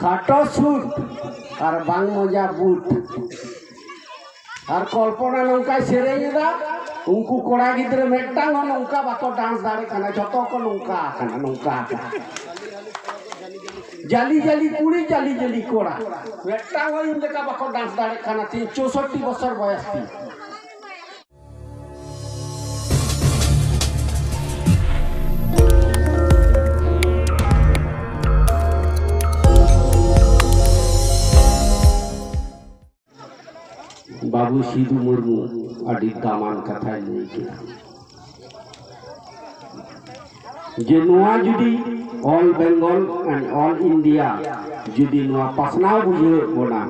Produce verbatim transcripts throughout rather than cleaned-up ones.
ᱠᱷᱟᱴᱚ ᱥᱩᱴ ᱟᱨ ᱵᱟᱝ ᱢᱚᱡᱟ ᱵᱩᱴ᱾ ᱟᱨ ᱠᱚᱞᱯᱚᱱᱟ ᱱᱚᱝᱠᱟᱭ ᱥᱮᱨᱮᱧ ᱮᱫᱟ, ᱩᱱᱠᱩ ᱠᱚᱲᱟ ᱜᱤᱫᱽᱨᱟᱹ ᱢᱤᱫᱴᱟᱝ ᱦᱚᱸ ᱱᱚᱝᱠᱟ ᱵᱟᱠᱚ ᱰᱟᱱᱥ ᱫᱟᱲᱮᱭᱟᱜ ᱠᱟᱱᱟ, ᱡᱷᱚᱛᱚ ᱠᱚ ᱱᱚᱝᱠᱟ ᱟᱠᱟᱱᱟ, ᱱᱚᱝᱠᱟ ᱟᱠᱟᱱᱟ᱾ ᱡᱟᱞᱤ ᱡᱟᱞᱤ ᱠᱩᱲᱤ, ᱡᱟᱞᱤ ᱡᱟᱞᱤ ᱠᱚᱲᱟ, ᱢᱤᱫᱴᱟᱝ ᱦᱚᱸ ᱤᱧ ᱞᱮᱠᱟ ᱵᱟᱠᱚ ᱰᱟᱱᱥ ᱫᱟᱲᱮᱭᱟᱜ ᱠᱟᱱᱟ᱾ ᱛᱤᱧ ᱪᱳᱥᱚᱴᱴᱤ ᱵᱚᱪᱷᱚᱨ ᱵᱚᱭᱚᱥ ᱛᱤᱧ᱾ ᱵᱟᱹᱵᱩ ᱥᱤᱫᱩ ᱢᱩᱨᱢᱩ ᱟᱹᱰᱤ ᱫᱟᱢᱟᱱ ᱠᱟᱛᱷᱟᱭ ᱞᱟᱹᱭ ᱠᱮᱫᱟ, ᱡᱮ ᱱᱚᱣᱟ ᱡᱩᱫᱤ all Bengal and all India ᱡᱩᱫᱤ ᱱᱚᱣᱟ ᱯᱟᱥᱱᱟᱣ ᱵᱩᱡᱷᱟᱹᱣᱮᱫ ᱵᱚᱱᱟ,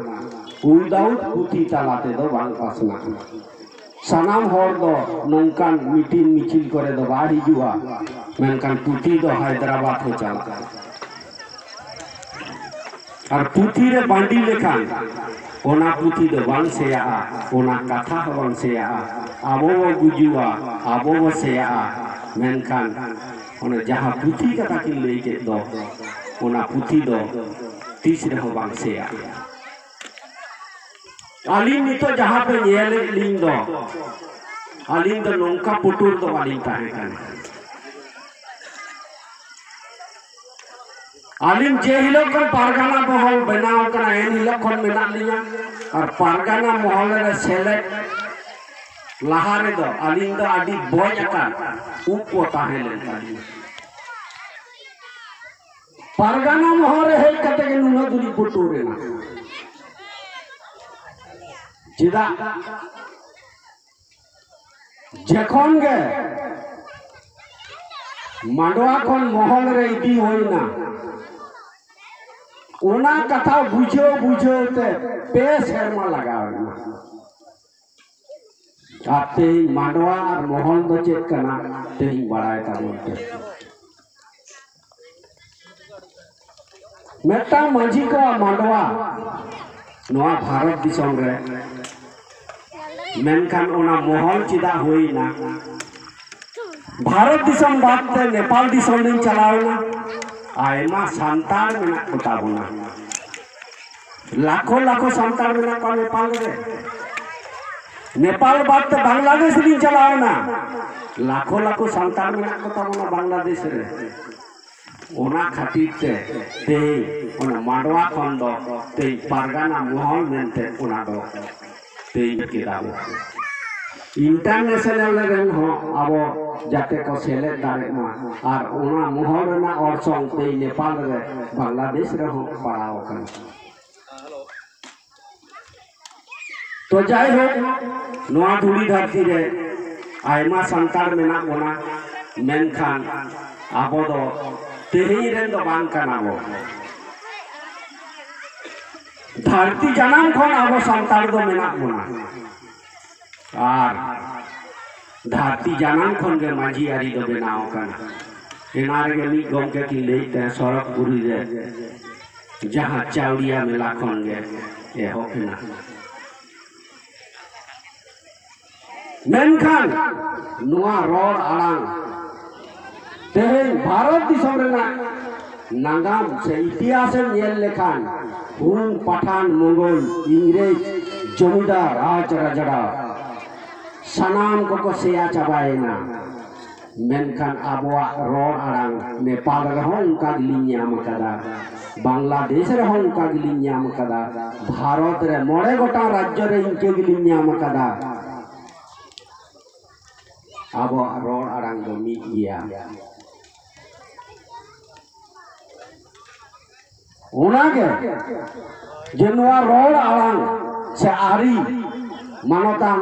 without ᱯᱩᱛᱷᱤ ᱛᱟᱞᱟ ᱛᱮᱫᱚ ᱵᱟᱝ ᱯᱟᱥᱱᱟᱜᱼᱟ᱾ ᱥᱟᱱᱟᱢ ᱦᱚᱲ ᱫᱚ ᱱᱚᱝᱠᱟᱱ ᱢᱤᱴᱤᱝ ᱢᱤᱪᱷᱤᱞ ᱠᱚᱨᱮ ᱫᱚ ᱵᱟᱭ ᱦᱤᱡᱩᱜᱼᱟ, ᱢᱮᱱᱠᱷᱟᱱ ᱯᱩᱛᱷᱤ ᱫᱚ ᱦᱟᱭᱫᱨᱟᱵᱟᱫ ᱦᱚᱸ ᱪᱟᱞᱟᱜᱼᱟ᱾ ᱟᱨ ᱯᱩᱛᱷᱤ ᱨᱮ ᱵᱟᱹᱰᱤ ᱞᱮᱠᱷᱟᱱ ᱚᱱᱟ ᱯᱩᱛᱷᱤ ᱫᱚ ᱵᱟᱝ ᱥᱮᱭᱟᱜᱼᱟ, ᱚᱱᱟ ᱠᱟᱛᱷᱟ ᱦᱚᱸ ᱵᱟᱝ ᱥᱮᱭᱟᱜᱼᱟ᱾ ᱟᱵᱚ ᱵᱚ ᱜᱩᱡᱩᱜᱼᱟ, ᱟᱵᱚ ᱵᱚ ᱥᱮᱭᱟᱜᱼᱟ, ᱢᱮᱱᱠᱷᱟᱱ ᱚᱱᱟ ᱡᱟᱦᱟᱸ ᱯᱩᱛᱷᱤ ᱠᱟᱛᱷᱟ ᱠᱤᱱ ᱞᱟᱹᱭ ᱠᱮᱫ ᱫᱚ, ᱚᱱᱟ ᱯᱩᱛᱷᱤ ᱫᱚ ᱛᱤᱥ ᱨᱮᱦᱚᱸ ᱵᱟᱝ ᱥᱮᱭᱟᱜᱼᱟ᱾ ᱟᱹᱞᱤᱧ ᱱᱤᱛᱚᱜ ᱡᱟᱦᱟᱸ ᱯᱮ ᱧᱮᱞᱮᱫ ᱞᱤᱧ ᱫᱚ, ᱟᱹᱞᱤᱧ ᱫᱚ ᱱᱚᱝᱠᱟ ᱯᱩᱴᱩᱨ ᱫᱚ ᱵᱟᱹᱞᱤᱧ ᱛᱟᱦᱮᱸ ᱠᱟᱱᱟ᱾ ᱟᱹᱞᱤᱧ ᱡᱮ ᱦᱤᱞᱳᱜ ᱠᱷᱚᱱ ᱯᱟᱨᱜᱟᱱᱟ ᱢᱚᱦᱚᱞ ᱵᱮᱱᱟᱣ ᱠᱟᱱᱟ, ᱮᱱ ᱦᱤᱞᱳᱜ ᱠᱷᱚᱱ ᱢᱮᱱᱟᱜ ᱞᱤᱧᱟ᱾ ᱟᱨ ᱯᱟᱨᱜᱟᱱᱟ ᱢᱚᱦᱚᱞ ᱨᱮ ᱥᱮᱞᱮᱫ ᱞᱟᱦᱟ ᱨᱮᱫᱚ ᱟᱹᱞᱤᱧ ᱫᱚ ᱟᱹᱰᱤ ᱵᱚᱡ ᱟᱠᱟᱱ ᱩᱵ ᱠᱚ ᱛᱟᱦᱮᱸ ᱞᱮᱱ ᱛᱟᱹᱞᱤᱧᱟ᱾ ᱯᱟᱨᱜᱟᱱᱟ ᱢᱚᱦᱚᱞ ᱨᱮ ᱦᱮᱡ ᱠᱟᱛᱮ ᱜᱮ ᱱᱩᱱᱟᱹᱜ ᱫᱩᱨᱤᱧ ᱯᱩᱴᱩᱨ ᱮᱱᱟ᱾ ᱪᱮᱫᱟᱜ? ᱡᱚᱠᱷᱚᱱ ᱜᱮ ᱢᱟᱰᱣᱟ ᱠᱷᱚᱱ ᱢᱚᱦᱚᱞ ᱨᱮ ᱤᱫᱤ ᱦᱩᱭᱱᱟ, ᱚᱱᱟ ᱠᱟᱛᱷᱟ ᱵᱩᱡᱷᱟᱹᱣ ᱵᱩᱡᱷᱟᱹᱣ ᱛᱮ ᱯᱮ ᱥᱮᱨᱢᱟ ᱞᱟᱜᱟᱣ ᱮᱱᱟ᱾ ᱟᱨ ᱛᱮᱦᱮᱧ ᱢᱟᱰᱣᱟ ᱟᱨ ᱢᱚᱦᱚᱞ ᱫᱚ ᱪᱮᱫ ᱠᱟᱱᱟ, ᱛᱮᱦᱮᱧ ᱵᱟᱲᱟᱭ ᱛᱟᱵᱚᱱ ᱯᱮ᱾ ᱢᱤᱫᱴᱟᱝ ᱢᱟᱹᱡᱷᱤ ᱠᱚᱣᱟᱜ ᱢᱟᱰᱣᱟ ᱱᱚᱣᱟ ᱵᱷᱟᱨᱚᱛ ᱫᱤᱥᱚᱢ ᱨᱮ, ᱢᱮᱱᱠᱷᱟᱱ ᱚᱱᱟ ᱢᱚᱦᱚᱞ ᱪᱮᱫᱟᱜ ᱦᱩᱭᱱᱟ? ᱵᱷᱟᱨᱚᱛ ᱫᱤᱥᱚᱢ ᱵᱟᱫ ᱛᱮ ᱱᱮᱯᱟᱞ ᱫᱤᱥᱚᱢ ᱞᱤᱧ ᱪᱟᱞᱟᱣ ᱮᱱᱟ᱾ ᱟᱭᱢᱟ ᱥᱟᱱᱛᱟᱲ ᱢᱮᱱᱟᱜ ᱠᱚ ᱛᱟᱵᱚᱱᱟ᱾ ᱞᱟᱠᱷᱚ ᱞᱟᱠᱷᱚ ᱥᱟᱱᱛᱟᱲ ᱢᱮᱱᱟᱜ ᱠᱚᱣᱟ ᱱᱮᱯᱟᱞ ᱨᱮ᱾ ᱱᱮᱯᱟᱞ ᱵᱟᱫ ᱛᱮ ᱵᱟᱝᱞᱟᱫᱮᱥ ᱨᱤᱧ ᱪᱟᱞᱟᱣ ᱮᱱᱟ, ᱞᱟᱠᱷᱚ ᱞᱟᱠᱷᱚ ᱥᱟᱱᱛᱟᱲ ᱢᱮᱱᱟᱜ ᱠᱚ ᱛᱟᱵᱚᱱᱟ ᱵᱟᱝᱞᱟᱫᱮᱥ ᱨᱮ᱾ ᱚᱱᱟ ᱠᱷᱟᱹᱛᱤᱨ ᱛᱮ ᱛᱮᱦᱮᱧ ᱚᱱᱟ ᱢᱟᱰᱣᱟ ᱠᱷᱚᱱ ᱫᱚ ᱛᱮᱦᱮᱧ ᱯᱟᱨᱜᱟᱱᱟ ᱢᱚᱦᱚᱞ ᱢᱮᱱᱛᱮ ᱚᱱᱟ ᱫᱚ ᱛᱮᱦᱮᱧ ᱠᱮᱫᱟ ᱵᱚ᱾ ᱤᱱᱴᱟᱨᱱᱮᱥᱱᱟᱞ ᱨᱮᱱ ᱦᱚᱸ ᱟᱵᱚ ᱡᱟᱛᱮ ᱠᱚ ᱥᱮᱞᱮᱫ ᱫᱟᱲᱮᱜ ᱢᱟ, ᱟᱨ ᱚᱱᱟ ᱢᱚᱦᱚᱞ ᱨᱮᱱᱟᱜ ᱚᱨᱥᱚᱝ ᱛᱮᱦᱮᱧ ᱱᱮᱯᱟᱞ ᱨᱮ, ᱵᱟᱝᱞᱟᱫᱮᱥ ᱨᱮᱦᱚᱸ ᱯᱟᱲᱟᱣ ᱟᱠᱟᱱᱟ᱾ ᱛᱚ ᱡᱟᱭᱦᱳᱠ, ᱱᱚᱣᱟ ᱫᱷᱩᱲᱤ ᱫᱷᱟᱹᱨᱛᱤ ᱨᱮ ᱟᱭᱢᱟ ᱥᱟᱱᱛᱟᱲ ᱢᱮᱱᱟᱜ ᱵᱚᱱᱟ, ᱢᱮᱱᱠᱷᱟᱱ ᱟᱵᱚ ᱫᱚ ᱛᱮᱦᱮᱧ ᱨᱮᱱ ᱫᱚ ᱵᱟᱝ ᱠᱟᱱᱟ ᱵᱚᱱ᱾ ᱫᱷᱟᱹᱨᱛᱤ ᱡᱟᱱᱟᱢ ᱠᱷᱚᱱ ᱟᱵᱚ ᱥᱟᱱᱛᱟᱲ ᱫᱚ ᱢᱮᱱᱟᱜ ᱵᱚᱱᱟ᱾ ᱟᱨ ᱫᱷᱟᱹᱨᱛᱤ ᱡᱟᱱᱟᱢ ᱠᱷᱚᱱ ᱜᱮ ᱢᱟᱹᱡᱷᱤ ᱟᱹᱨᱤ ᱫᱚ ᱵᱮᱱᱟᱣ ᱟᱠᱟᱱᱟ᱾ ᱮᱱᱟ ᱨᱮᱜᱮ ᱢᱤᱫ ᱜᱚᱢᱠᱮ ᱠᱤᱱ ᱞᱟᱹᱭᱮᱫ ᱛᱟᱦᱮᱸ, ᱥᱚᱲᱚᱠ ᱯᱩᱨᱤ ᱨᱮ ᱡᱟᱦᱟᱸ ᱪᱟᱣᱲᱤᱭᱟ ᱢᱮᱞᱟ ᱠᱷᱚᱱ ᱜᱮ ᱮᱦᱚᱵ ᱮᱱᱟ᱾ ᱢᱮᱱᱠᱷᱟᱱ ᱱᱚᱣᱟ ᱨᱚᱲ ᱟᱲᱟᱝ ᱛᱮᱦᱮᱧ ᱵᱷᱟᱨᱚᱛ ᱫᱤᱥᱚᱢ ᱨᱮᱱᱟᱜ ᱱᱟᱜᱟᱢ ᱥᱮ ᱤᱛᱤᱦᱟᱥ ᱮᱢ ᱧᱮᱞ ᱞᱮᱠᱷᱟᱱ, ᱦᱩᱱ, ᱯᱟᱴᱷᱟᱱ, ᱢᱳᱜᱚᱞ, ᱤᱝᱨᱮᱡᱽ, ᱡᱚᱢᱤᱫᱟᱨ, ᱨᱟᱡᱽ ᱨᱟᱡᱲᱟ, ᱥᱟᱱᱟᱢ ᱠᱚᱠᱚ ᱥᱮᱭᱟ ᱪᱟᱵᱟᱭᱮᱱᱟ᱾ ᱢᱮᱱᱠᱷᱟᱱ ᱟᱵᱚᱣᱟᱜ ᱨᱚᱲ ᱟᱲᱟᱝ ᱱᱮᱯᱟᱞ ᱨᱮᱦᱚᱸ ᱚᱱᱠᱟ ᱜᱮᱞᱤᱧ ᱧᱟᱢ ᱟᱠᱟᱫᱟ, ᱵᱟᱝᱞᱟᱫᱮᱥ ᱨᱮᱦᱚᱸ ᱚᱱᱠᱟ ᱜᱮᱞᱤᱧ ᱧᱟᱢ ᱟᱠᱟᱫᱟ, ᱵᱷᱟᱨᱚᱛ ᱨᱮ ᱢᱚᱬᱮ ᱜᱚᱴᱟᱝ ᱨᱟᱡᱽᱡᱚ ᱨᱮ ᱤᱱᱠᱟᱹ ᱜᱮᱞᱤᱧ ᱧᱟᱢ ᱟᱠᱟᱫᱟ᱾ ᱟᱵᱚᱣᱟᱜ ᱨᱚᱲ ᱟᱲᱟᱝ ᱫᱚ ᱢᱤᱫ ᱜᱮᱭᱟ᱾ ᱚᱱᱟᱜᱮ ᱡᱮ ᱱᱚᱣᱟ ᱨᱚᱲ ᱟᱲᱟᱝ ᱥᱮ ᱟᱹᱨᱤ ᱢᱟᱱᱚᱛᱟᱱ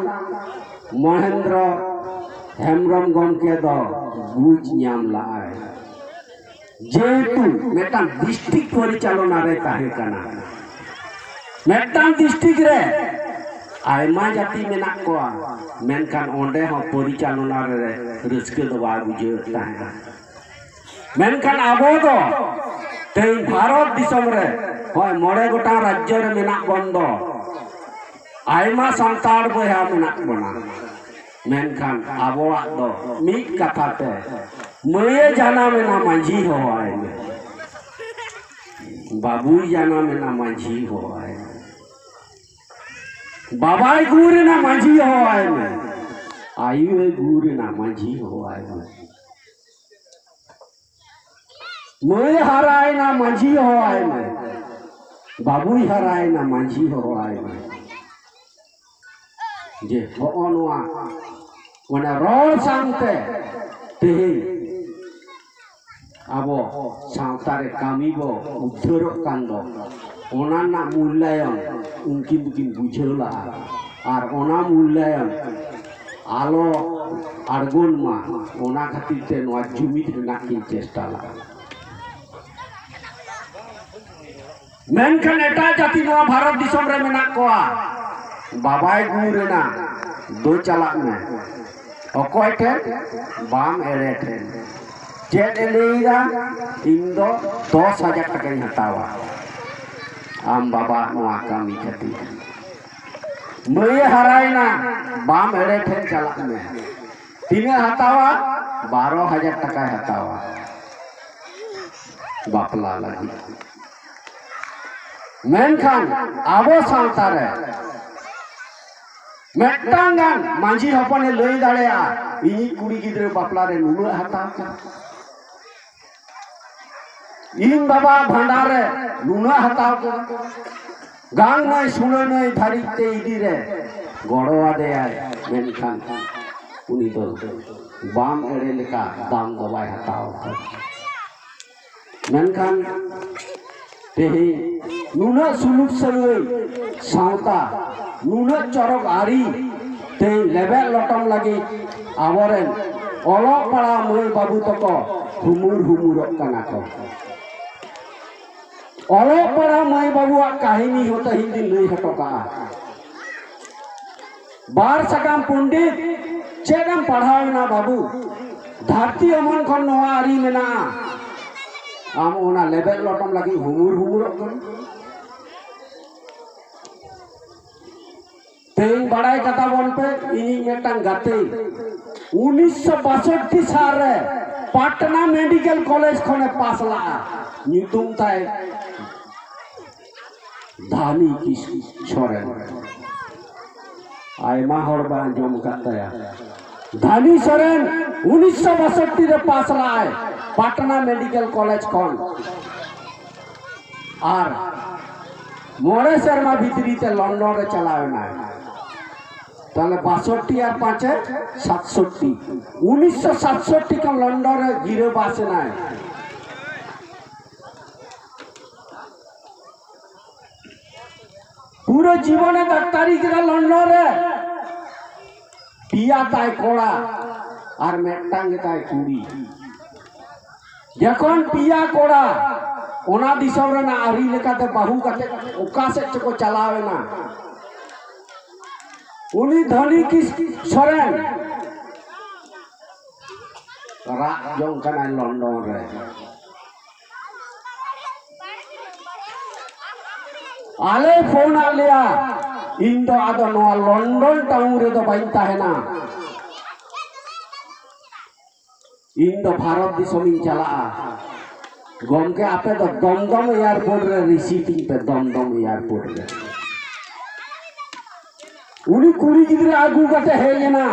ᱢᱚᱦᱮᱱᱫᱨᱚ ᱦᱮᱢᱵᱨᱚᱢ ᱜᱚᱢᱠᱮ ᱫᱚ ᱵᱩᱡᱽ ᱧᱟᱢ ᱞᱟᱜᱼᱟᱭ᱾ ᱡᱮᱦᱮᱛᱩ ᱢᱤᱫᱴᱟᱝ ᱰᱤᱥᱴᱨᱤᱠᱴ ᱯᱚᱨᱤᱪᱟᱞᱚᱱᱟ ᱨᱮ ᱛᱟᱦᱮᱸ ᱠᱟᱱᱟ, ᱢᱤᱫᱴᱟᱝ ᱰᱤᱥᱴᱨᱤᱠᱴ ᱨᱮ ᱟᱭᱢᱟ ᱡᱟᱹᱛᱤ ᱢᱮᱱᱟᱜ ᱠᱚᱣᱟ, ᱢᱮᱱᱠᱷᱟᱱ ᱚᱸᱰᱮ ᱦᱚᱸ ᱯᱚᱨᱤᱪᱟᱞᱚᱱᱟ ᱨᱮ ᱨᱟᱹᱥᱠᱟᱹ ᱫᱚ ᱵᱟᱭ ᱵᱩᱡᱷᱟᱹᱣᱮᱫ ᱛᱟᱦᱮᱸᱱᱟ᱾ ᱢᱮᱱᱠᱷᱟᱱ ᱟᱵᱚ ᱫᱚ ᱛᱮᱦᱮᱧ ᱵᱷᱟᱨᱚᱛ ᱫᱤᱥᱚᱢ ᱨᱮ ᱦᱚᱸᱜᱼᱚᱭ ᱢᱚᱬᱮ ᱜᱚᱴᱟᱝ ᱨᱟᱡᱽᱡᱚ ᱨᱮ ᱢᱮᱱᱟᱜ ᱵᱚᱱ ᱫᱚ, ᱟᱭᱢᱟ ᱥᱟᱱᱛᱟᱲ ᱵᱚᱭᱦᱟ ᱢᱮᱱᱟᱜ ᱵᱚᱱᱟ, ᱢᱮᱱᱠᱷᱟᱱ ᱟᱵᱚᱣᱟᱜ ᱫᱚ ᱢᱤᱫ ᱠᱟᱛᱷᱟ ᱛᱮ, ᱢᱟᱹᱭᱮ ᱡᱟᱱᱟᱢ ᱮᱱᱟ ᱢᱟᱹᱡᱷᱤ ᱦᱚᱦᱚᱣᱟᱭ ᱢᱮ᱾ ᱵᱟᱵᱩᱭ ᱡᱟᱱᱟᱢ ᱮᱱᱟ ᱢᱟᱹᱡᱷᱤ ᱦᱚᱦᱚᱣᱟᱭ ᱢᱮ᱾ ᱵᱟᱵᱟᱭ ᱜᱩᱨ ᱮᱱᱟ ᱢᱟᱹᱡᱷᱤ ᱦᱚᱦᱚᱣᱟᱭ ᱢᱮ᱾ ᱟᱭᱩᱭ ᱜᱩᱨ ᱮᱱᱟ ᱢᱟᱹᱡᱷᱤ ᱦᱚᱦᱚᱣᱟᱭ ᱢᱮ᱾ ᱢᱟᱹᱭ ᱦᱟᱨᱟᱭᱮᱱᱟ ᱢᱟᱹᱡᱷᱤ ᱦᱚᱦᱚᱣᱟᱭ ᱢᱮ᱾ ᱵᱟᱵᱩᱭ ᱦᱟᱨᱟᱭᱮᱱᱟ ᱢᱟᱹᱡᱷᱤ ᱦᱚᱦᱚᱣᱟᱭ ᱢᱮ᱾ ᱡᱮ ᱦᱚᱸᱜᱼᱚ ᱱᱚᱣᱟ ᱚᱱᱟ ᱨᱚᱲ ᱥᱟᱶᱛᱮ ᱛᱮᱦᱮᱧ ᱟᱵᱚ ᱥᱟᱶᱛᱟ ᱨᱮ ᱠᱟᱹᱢᱤ ᱵᱚ ᱩᱫᱽᱫᱷᱟᱹᱨᱚᱜ ᱠᱟᱱ ᱫᱚ, ᱚᱱᱟ ᱨᱮᱱᱟᱜ ᱢᱩᱞᱞᱟᱭᱚᱱ ᱩᱱᱠᱤᱱ ᱫᱚᱠᱤᱱ ᱵᱩᱡᱷᱟᱹᱣ ᱞᱟᱜᱼᱟ᱾ ᱟᱨ ᱚᱱᱟ ᱢᱩᱞᱞᱟᱭᱚᱱ ᱟᱞᱚ ᱟᱬᱜᱚᱱ ᱢᱟ, ᱚᱱᱟ ᱠᱷᱟᱹᱛᱤᱨ ᱛᱮ ᱱᱚᱣᱟ ᱡᱩᱢᱤᱫ ᱨᱮᱱᱟᱜ ᱠᱤᱱ ᱪᱮᱥᱴᱟ ᱞᱟᱜᱼᱟ᱾ ᱢᱮᱱᱠᱷᱟᱱ ᱮᱴᱟᱜ ᱡᱟᱹᱛᱤ ᱱᱚᱣᱟ ᱵᱷᱟᱨᱚᱛ ᱫᱤᱥᱚᱢ ᱨᱮ ᱢᱮᱱᱟᱜ ᱠᱚᱣᱟ, ᱵᱟᱵᱟᱭ ᱜᱩᱨ ᱮᱱᱟ, ᱫᱩ ᱪᱟᱞᱟᱜ ᱢᱮ᱾ ᱚᱠᱚᱭ ᱴᱷᱮᱱ? ᱵᱟᱢ ᱮᱲᱮ ᱴᱷᱮᱱ᱾ ᱪᱮᱫ ᱮ ᱞᱟᱹᱭᱫᱟ? ᱤᱧ ᱫᱚ ᱫᱚᱥ ᱦᱟᱡᱟᱨ ᱴᱟᱠᱟᱧ ᱦᱟᱛᱟᱣᱟ ᱟᱢ ᱵᱟᱵᱟ ᱱᱚᱣᱟ ᱠᱟᱹᱢᱤ ᱠᱷᱟᱹᱛᱤᱨ᱾ ᱢᱟᱹᱭᱮ ᱦᱟᱨᱟᱭᱮᱱᱟ, ᱵᱟᱢ ᱮᱲᱮ ᱴᱷᱮᱱ ᱪᱟᱞᱟᱜ ᱢᱮ᱾ ᱛᱤᱱᱟᱹᱜ ᱦᱟᱛᱟᱣᱟ? ᱵᱟᱨᱚ ᱦᱟᱡᱟᱨ ᱴᱟᱠᱟᱭ ᱦᱟᱛᱟᱣᱟ ᱵᱟᱯᱞᱟ ᱞᱟᱹᱜᱤᱫ᱾ ᱢᱮᱱᱠᱷᱟᱱ ᱟᱵᱚ ᱥᱟᱶᱛᱟ ᱨᱮ ᱢᱤᱫᱴᱟᱝ ᱜᱟᱱ ᱢᱟᱹᱡᱷᱤ ᱦᱚᱯᱚᱱᱮ ᱞᱟᱹᱭ ᱫᱟᱲᱮᱭᱟᱜᱼᱟ, ᱤᱧᱤᱡ ᱠᱩᱲᱤ ᱜᱤᱫᱽᱨᱟᱹ ᱵᱟᱯᱞᱟ ᱨᱮ ᱱᱩᱱᱟᱹᱜ ᱦᱟᱛᱟᱣ ᱠᱟᱱᱟ, ᱤᱧ ᱵᱟᱵᱟ ᱵᱷᱟᱸᱰᱟᱱ ᱨᱮ ᱱᱩᱱᱟᱹᱜ ᱦᱟᱛᱟᱣ ᱠᱟᱱᱟ, ᱜᱟᱝ ᱱᱟᱹᱭ ᱥᱩᱲᱟᱹ ᱱᱟᱹᱭ ᱫᱷᱟᱹᱨᱤᱡ ᱛᱮ ᱤᱫᱤ ᱨᱮ ᱜᱚᱲᱚ ᱟᱫᱮᱭᱟᱭ, ᱢᱮᱱᱠᱷᱟᱱ ᱩᱱᱤ ᱫᱚ ᱵᱟᱢ ᱮᱲᱮ ᱞᱮᱠᱟ ᱫᱟᱢ ᱫᱚ ᱵᱟᱭ ᱦᱟᱛᱟᱣ ᱠᱟᱫᱟ᱾ ᱢᱮᱱᱠᱷᱟᱱ ᱛᱮᱦᱮᱧ ᱱᱩᱱᱟᱹᱜ ᱥᱩᱞᱩᱠ ᱥᱟᱹᱜᱟᱹᱭ ᱥᱟᱶᱛᱟ, ᱱᱩᱱᱟᱹᱜ ᱪᱚᱨᱚᱠ ᱟᱹᱨᱤ ᱛᱮᱦᱮᱧ ᱞᱮᱵᱮᱫ ᱞᱚᱴᱚᱢ ᱞᱟᱹᱜᱤᱫ ᱟᱵᱚᱨᱮᱱ ᱚᱞᱚᱜ ᱯᱟᱲᱦᱟᱣ ᱢᱟᱹᱭ ᱵᱟᱹᱵᱩ ᱛᱟᱠᱚ ᱦᱩᱢᱩᱨ ᱦᱩᱢᱩᱨᱚᱜ ᱠᱟᱱᱟ ᱠᱚ᱾ ᱚᱞᱚᱜ ᱯᱟᱲᱦᱟᱣ ᱢᱟᱹᱭ ᱵᱟᱹᱵᱩᱣᱟᱜ ᱠᱟᱹᱦᱱᱤ ᱦᱚᱸ ᱛᱮᱦᱮᱧ ᱫᱤᱱ ᱞᱟᱹᱭ ᱦᱚᱴᱚ ᱠᱟᱜᱼᱟ᱾ ᱵᱟᱨ ᱥᱟᱠᱟᱢ ᱯᱚᱱᱰᱤᱛ, ᱪᱮᱫ ᱮᱢ ᱯᱟᱲᱦᱟᱣ ᱮᱱᱟ ᱵᱟᱹᱵᱩ? ᱫᱷᱟᱹᱨᱛᱤ ᱚᱢᱚᱱ ᱠᱷᱚᱱ ᱱᱚᱣᱟ ᱟᱹᱨᱤ ᱢᱮᱱᱟᱜᱼᱟ, ᱟᱢ ᱚᱱᱟ ᱞᱮᱵᱮᱫ ᱞᱚᱴᱚᱢ ᱞᱟᱹᱜᱤᱫ ᱦᱩᱢᱩᱨ ᱦᱩᱢᱩᱨᱚᱜ ᱠᱟᱱᱟ᱾ ᱛᱮᱦᱮᱧ ᱵᱟᱲᱟᱭ ᱠᱟᱛᱟ ᱵᱚᱱ ᱯᱮ, ᱤᱧᱤᱡ ᱢᱤᱫᱴᱟᱝ ᱜᱟᱛᱮ ᱩᱱᱤᱥᱥᱚ ᱵᱟᱥᱚᱴᱴᱤ ᱥᱟᱞ ᱨᱮ ᱯᱟᱴᱱᱟ ᱢᱮᱰᱤᱠᱮᱞ ᱠᱚᱞᱮᱡᱽ ᱠᱷᱚᱱᱮ ᱯᱟᱥ ᱞᱟᱜᱼᱟ᱾ ᱧᱩᱛᱩᱢ ᱛᱟᱭ ᱫᱷᱟᱱᱤ ᱠᱤᱥᱠᱩ ᱥᱚᱨᱮᱱ, ᱟᱭᱢᱟ ᱦᱚᱲ ᱵᱟᱭ ᱟᱸᱡᱚᱢ ᱟᱠᱟᱫ ᱛᱟᱭᱟ᱾ ᱫᱷᱟᱱᱤ ᱥᱚᱨᱮᱱ ᱩᱱᱤᱥᱥᱚ ᱵᱟᱥᱚᱴᱴᱤ ᱨᱮ ᱯᱟᱥ ᱞᱟᱜᱼᱟᱭ ᱯᱟᱴᱱᱟ ᱢᱮᱰᱤᱠᱮᱞ ᱠᱚᱞᱮᱡᱽ ᱠᱷᱚᱱ, ᱟᱨ ᱢᱚᱬᱮ ᱥᱮᱨᱢᱟ ᱵᱷᱤᱛᱨᱤ ᱛᱮ ᱞᱚᱱᱰᱚᱱ ᱨᱮ ᱪᱟᱞᱟᱣ ᱮᱱᱟᱭ᱾ ᱛᱟᱦᱞᱮ ᱵᱟᱥᱚᱴᱴᱤ ᱟᱨ ᱯᱟᱸᱪᱮ ᱥᱟᱛᱥᱚᱴᱴᱤ, ᱩᱱᱤᱥᱥᱚ ᱥᱟᱛᱥᱚᱴᱴᱤ ᱠᱷᱚᱱ ᱞᱚᱱᱰᱚᱱ ᱨᱮ ᱜᱤᱨᱟᱹ ᱵᱟᱥ ᱮᱱᱟᱭ᱾ ᱯᱩᱨᱟᱹ ᱡᱤᱵᱚᱱᱮ ᱰᱟᱠᱛᱟᱨᱤ ᱠᱮᱫᱟ ᱞᱚᱱᱰᱚᱱ ᱨᱮ᱾ ᱯᱮᱭᱟ ᱛᱟᱭ ᱠᱚᱲᱟ ᱟᱨ ᱢᱤᱫᱴᱟᱝ ᱜᱮᱛᱟᱭ ᱠᱩᱲᱤ᱾ ᱡᱚᱠᱷᱚᱱ ᱯᱮᱭᱟ ᱠᱚᱲᱟ ᱚᱱᱟ ᱫᱤᱥᱚᱢ ᱨᱮᱱᱟᱜ ᱟᱹᱨᱤ ᱞᱮᱠᱟᱛᱮ ᱵᱟᱹᱦᱩ ᱠᱟᱛᱮ ᱚᱠᱟ ᱥᱮᱫ ᱪᱚᱠᱚ ᱪᱟᱞᱟᱣ ᱮᱱᱟ, ᱩᱱᱤ ᱫᱷᱚᱱᱤ ᱠᱤᱥ ᱥᱚᱨᱮᱱ ᱨᱟᱜ ᱡᱚᱝ ᱠᱟᱱᱟᱭ ᱞᱚᱱᱰᱚᱱ ᱨᱮ᱾ ᱟᱞᱮ ᱯᱷᱳᱱ ᱟᱫ ᱞᱮᱭᱟ, ᱤᱧ ᱫᱚ ᱟᱫᱚ ᱱᱚᱣᱟ ᱞᱚᱱᱰᱚᱱ ᱴᱟᱣᱩᱱ ᱨᱮᱫᱚ ᱵᱟᱹᱧ ᱛᱟᱦᱮᱱᱟ, ᱤᱧ ᱫᱚ ᱵᱷᱟᱨᱚᱛ ᱫᱤᱥᱚᱢᱤᱧ ᱪᱟᱞᱟᱜᱼᱟ᱾ ᱜᱚᱢᱠᱮ, ᱟᱯᱮ ᱫᱚ ᱫᱚᱢᱫᱚᱢ ᱮᱭᱟᱨᱯᱳᱨᱴ ᱨᱮ ᱨᱤᱥᱤᱵᱷ ᱤᱧ ᱯᱮ, ᱫᱚᱢᱫᱚᱢ ᱮᱭᱟᱨᱯᱳᱨᱴ ᱨᱮ᱾ ᱩᱱᱤ ᱠᱩᱲᱤ ᱜᱤᱫᱽᱨᱟᱹ ᱟᱹᱜᱩ ᱠᱟᱛᱮ ᱦᱮᱡ ᱮᱱᱟ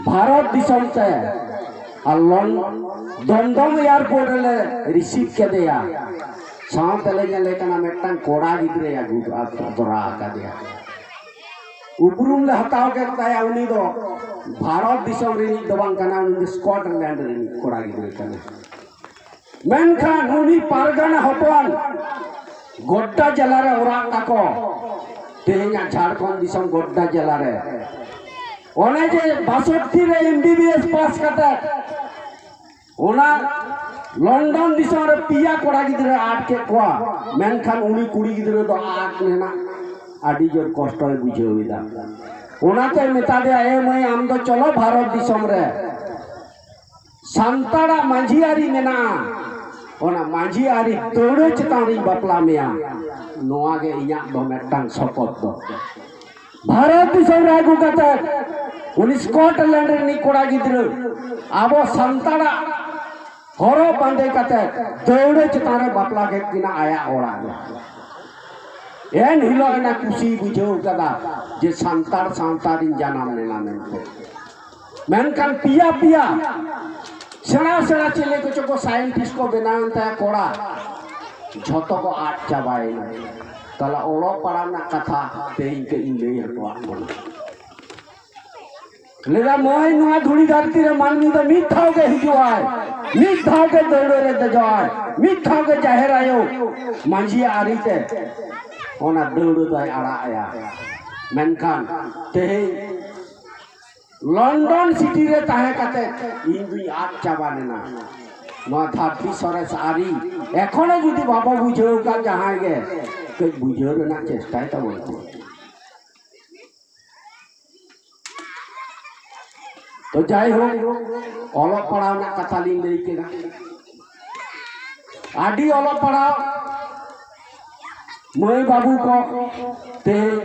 ᱵᱷᱟᱨᱚᱛ ᱫᱤᱥᱚᱢ ᱛᱮ, ᱟᱨ ᱞᱚᱱ-, ᱫᱚᱢᱫᱚᱢ ᱮᱭᱟᱨᱯᱳᱨᱴ ᱨᱮᱞᱮ ᱨᱤᱥᱤᱵᱷ ᱠᱮᱫᱮᱭᱟ᱾ ᱥᱟᱶᱛᱮ ᱞᱮ ᱧᱮᱞᱮ ᱠᱟᱱᱟ ᱢᱤᱫᱴᱟᱝ ᱠᱚᱲᱟ ᱜᱤᱫᱽᱨᱟᱹᱭ ᱟᱹᱜᱩ ᱛᱚᱨᱟ ᱟᱠᱟᱫᱮᱭᱟ᱾ ᱩᱯᱨᱩᱢ ᱞᱮ ᱦᱟᱛᱟᱣ ᱠᱮᱫ ᱛᱟᱭᱟ, ᱩᱱᱤ ᱫᱚ ᱵᱷᱟᱨᱚᱛ ᱫᱤᱥᱚᱢ ᱨᱤᱱᱤᱡ ᱫᱚ ᱵᱟᱝ ᱠᱟᱱᱟ, ᱩᱱᱤ ᱫᱚ ᱥᱠᱚᱴᱞᱮᱱᱰ ᱨᱤᱱᱤᱡ ᱠᱚᱲᱟ ᱜᱤᱫᱽᱨᱟᱹ ᱠᱟᱱᱟᱭ᱾ ᱢᱮᱱᱠᱷᱟᱱ ᱩᱱᱤ ᱯᱟᱨᱜᱟᱱᱟ ᱦᱚᱯᱚᱱ ᱜᱚᱰᱰᱟ ᱡᱮᱞᱟ ᱨᱮ ᱚᱲᱟᱜ ᱛᱟᱠᱚ, ᱛᱮᱦᱮᱧᱟᱜ ᱡᱷᱟᱲᱠᱷᱚᱸᱰ ᱫᱤᱥᱚᱢ ᱜᱚᱰᱰᱟ ᱡᱮᱞᱟ ᱨᱮ᱾ ᱚᱱᱮ ᱡᱮ ᱵᱟᱥᱚᱴᱴᱤ ᱨᱮ M B B S pass ᱠᱟᱛᱮ ᱚᱱᱟ ᱞᱚᱱᱰᱚᱱ ᱫᱤᱥᱚᱢ ᱨᱮ ᱯᱮᱭᱟ ᱠᱚᱲᱟ ᱜᱤᱫᱽᱨᱟᱹ ᱟᱫ ᱠᱮᱫ ᱠᱚᱣᱟ, ᱢᱮᱱᱠᱷᱟᱱ ᱩᱱᱤ ᱠᱩᱲᱤ ᱜᱤᱫᱽᱨᱟᱹ ᱫᱚ ᱟᱫ ᱨᱮᱱᱟᱜ ᱟᱹᱰᱤ ᱡᱳᱨ ᱠᱚᱥᱴᱚᱭ ᱵᱩᱡᱷᱟᱹᱣ ᱮᱫᱟ᱾ ᱚᱱᱟᱛᱮ ᱢᱮᱛᱟ ᱫᱮᱭᱟ, "ᱮ ᱢᱟᱹᱭ, ᱟᱢ ᱫᱚ ᱪᱚᱞᱚ ᱵᱷᱟᱨᱚᱛ ᱫᱤᱥᱚᱢ ᱨᱮ ᱥᱟᱱᱛᱟᱲᱟᱜ ᱢᱟᱹᱡᱷᱤ ᱟᱹᱨᱤ ᱢᱮᱱᱟᱜᱼᱟ, ᱚᱱᱟ ᱢᱟᱹᱡᱷᱤ ᱟᱹᱨᱤ ᱫᱟᱹᱣᱲᱟᱹ ᱪᱮᱛᱟᱱ ᱨᱤᱧ ᱵᱟᱯᱞᱟ ᱢᱮᱭᱟ, ᱱᱚᱣᱟ ᱜᱮ ᱤᱧᱟᱹᱜ ᱫᱚ ᱢᱤᱫᱴᱟᱝ ᱥᱚᱯᱚᱛ ᱫᱚ᱾" ᱵᱷᱟᱨᱚᱛ ᱫᱤᱥᱚᱢ ᱨᱮ ᱟᱹᱜᱩ ᱠᱟᱛᱮ ᱩᱱᱤ ᱥᱠᱚᱴᱞᱮᱱᱰ ᱨᱤᱱᱤᱡ ᱠᱚᱲᱟ ᱜᱤᱫᱽᱨᱟᱹ ᱟᱵᱚ ᱥᱟᱱᱛᱟᱲᱟᱜ ᱦᱚᱨᱚᱜ ᱵᱟᱸᱫᱮ ᱠᱟᱛᱮ ᱫᱟᱹᱣᱲᱟᱹ ᱪᱮᱛᱟᱱ ᱨᱮ ᱵᱟᱯᱞᱟ ᱠᱮᱫ ᱠᱤᱱᱟ ᱟᱭᱟᱜ ᱚᱲᱟᱜ ᱨᱮ᱾ ᱮᱱ ᱦᱤᱞᱳᱜ ᱮᱱᱟ ᱠᱩᱥᱤ ᱵᱩᱡᱷᱟᱹᱣ ᱠᱟᱫᱟ ᱡᱮ ᱥᱟᱱᱛᱟᱲ ᱥᱟᱶᱛᱟ ᱨᱤᱧ ᱡᱟᱱᱟᱢ ᱞᱮᱱᱟ ᱢᱮᱱᱛᱮ᱾ ᱢᱮᱱᱠᱷᱟᱱ ᱯᱮᱭᱟ ᱯᱮᱭᱟ ᱥᱮᱬᱟ ᱥᱮᱬᱟ ᱪᱤᱞᱤ ᱠᱚᱪᱚ ᱠᱚ ᱥᱟᱭᱮᱱᱴᱤᱥᱴ ᱠᱚ ᱵᱮᱱᱟᱣᱮᱱ ᱛᱟᱭᱟ ᱠᱚᱲᱟ, ᱡᱷᱚᱛᱚ ᱠᱚ ᱟᱫ ᱪᱟᱵᱟᱭᱮᱱᱟ᱾ ᱛᱟᱦᱞᱮ ᱚᱞᱚᱜ ᱯᱟᱲᱦᱟᱣ ᱨᱮᱱᱟᱜ ᱠᱟᱛᱷᱟ ᱛᱮᱦᱮᱧ ᱠᱟᱹᱡ ᱤᱧ ᱞᱟᱹᱭ ᱦᱚᱴᱚᱣᱟᱜ ᱵᱚᱱᱟ᱾ ᱞᱟᱹᱭᱫᱟ, ᱢᱟᱹᱭ, ᱱᱚᱣᱟ ᱫᱷᱩᱲᱤ ᱫᱷᱟᱹᱨᱛᱤ ᱨᱮ ᱢᱟᱹᱱᱢᱤ ᱫᱚ ᱢᱤᱫ ᱫᱷᱟᱣ ᱜᱮ ᱦᱤᱡᱩᱜᱼᱟᱭ, ᱢᱤᱫ ᱫᱷᱟᱣ ᱜᱮ ᱫᱟᱹᱣᱲᱟᱹ ᱨᱮ ᱫᱮᱡᱚᱜᱼᱟᱭ, ᱢᱤᱫ ᱫᱷᱟᱣ ᱜᱮ ᱡᱟᱦᱮᱨ ᱟᱭᱳ ᱢᱟᱹᱡᱷᱤᱭᱟᱜ ᱟᱹᱨᱤᱛᱮ ᱚᱱᱟ ᱫᱟᱹᱣᱲᱟᱹ ᱫᱚᱭ ᱟᱲᱟᱜ ᱟᱭᱟ᱾ ᱢᱮᱱᱠᱷᱟᱱ ᱛᱮᱦᱮᱧ ᱞᱚᱱᱰᱚᱱ ᱥᱤᱴᱤ ᱨᱮ ᱛᱟᱦᱮᱸ ᱠᱟᱛᱮ ᱤᱧ ᱫᱩᱧ ᱟᱫ ᱪᱟᱵᱟ ᱞᱮᱱᱟ᱾ ᱱᱚᱣᱟ ᱫᱷᱟᱹᱨᱛᱤ ᱥᱚᱨᱮᱥ ᱟᱹᱨᱤ ᱮᱠᱷᱚᱱᱳ ᱡᱩᱫᱤ ᱵᱟᱵᱚ ᱵᱩᱡᱷᱟᱹᱣ ᱠᱟᱫ ᱡᱟᱦᱟᱸᱭ ᱜᱮ, ᱠᱟᱹᱡ ᱵᱩᱡᱷᱟᱹᱣ ᱨᱮᱱᱟᱜ ᱪᱮᱥᱴᱟᱭ ᱛᱟᱵᱚᱱ ᱯᱮ᱾ ᱛᱚ ᱡᱟᱭᱦᱳᱠ, ᱚᱞᱚᱜ ᱯᱟᱲᱦᱟᱣ ᱨᱮᱱᱟᱜ ᱠᱟᱛᱷᱟ ᱞᱤᱧ ᱞᱟᱹᱭ ᱠᱮᱫᱟ᱾ ᱟᱹᱰᱤ ᱚᱞᱚᱜ ᱯᱟᱲᱦᱟᱣ ᱢᱟᱹᱭ ᱵᱟᱹᱵᱩ ᱠᱚ ᱛᱮᱦᱮᱧ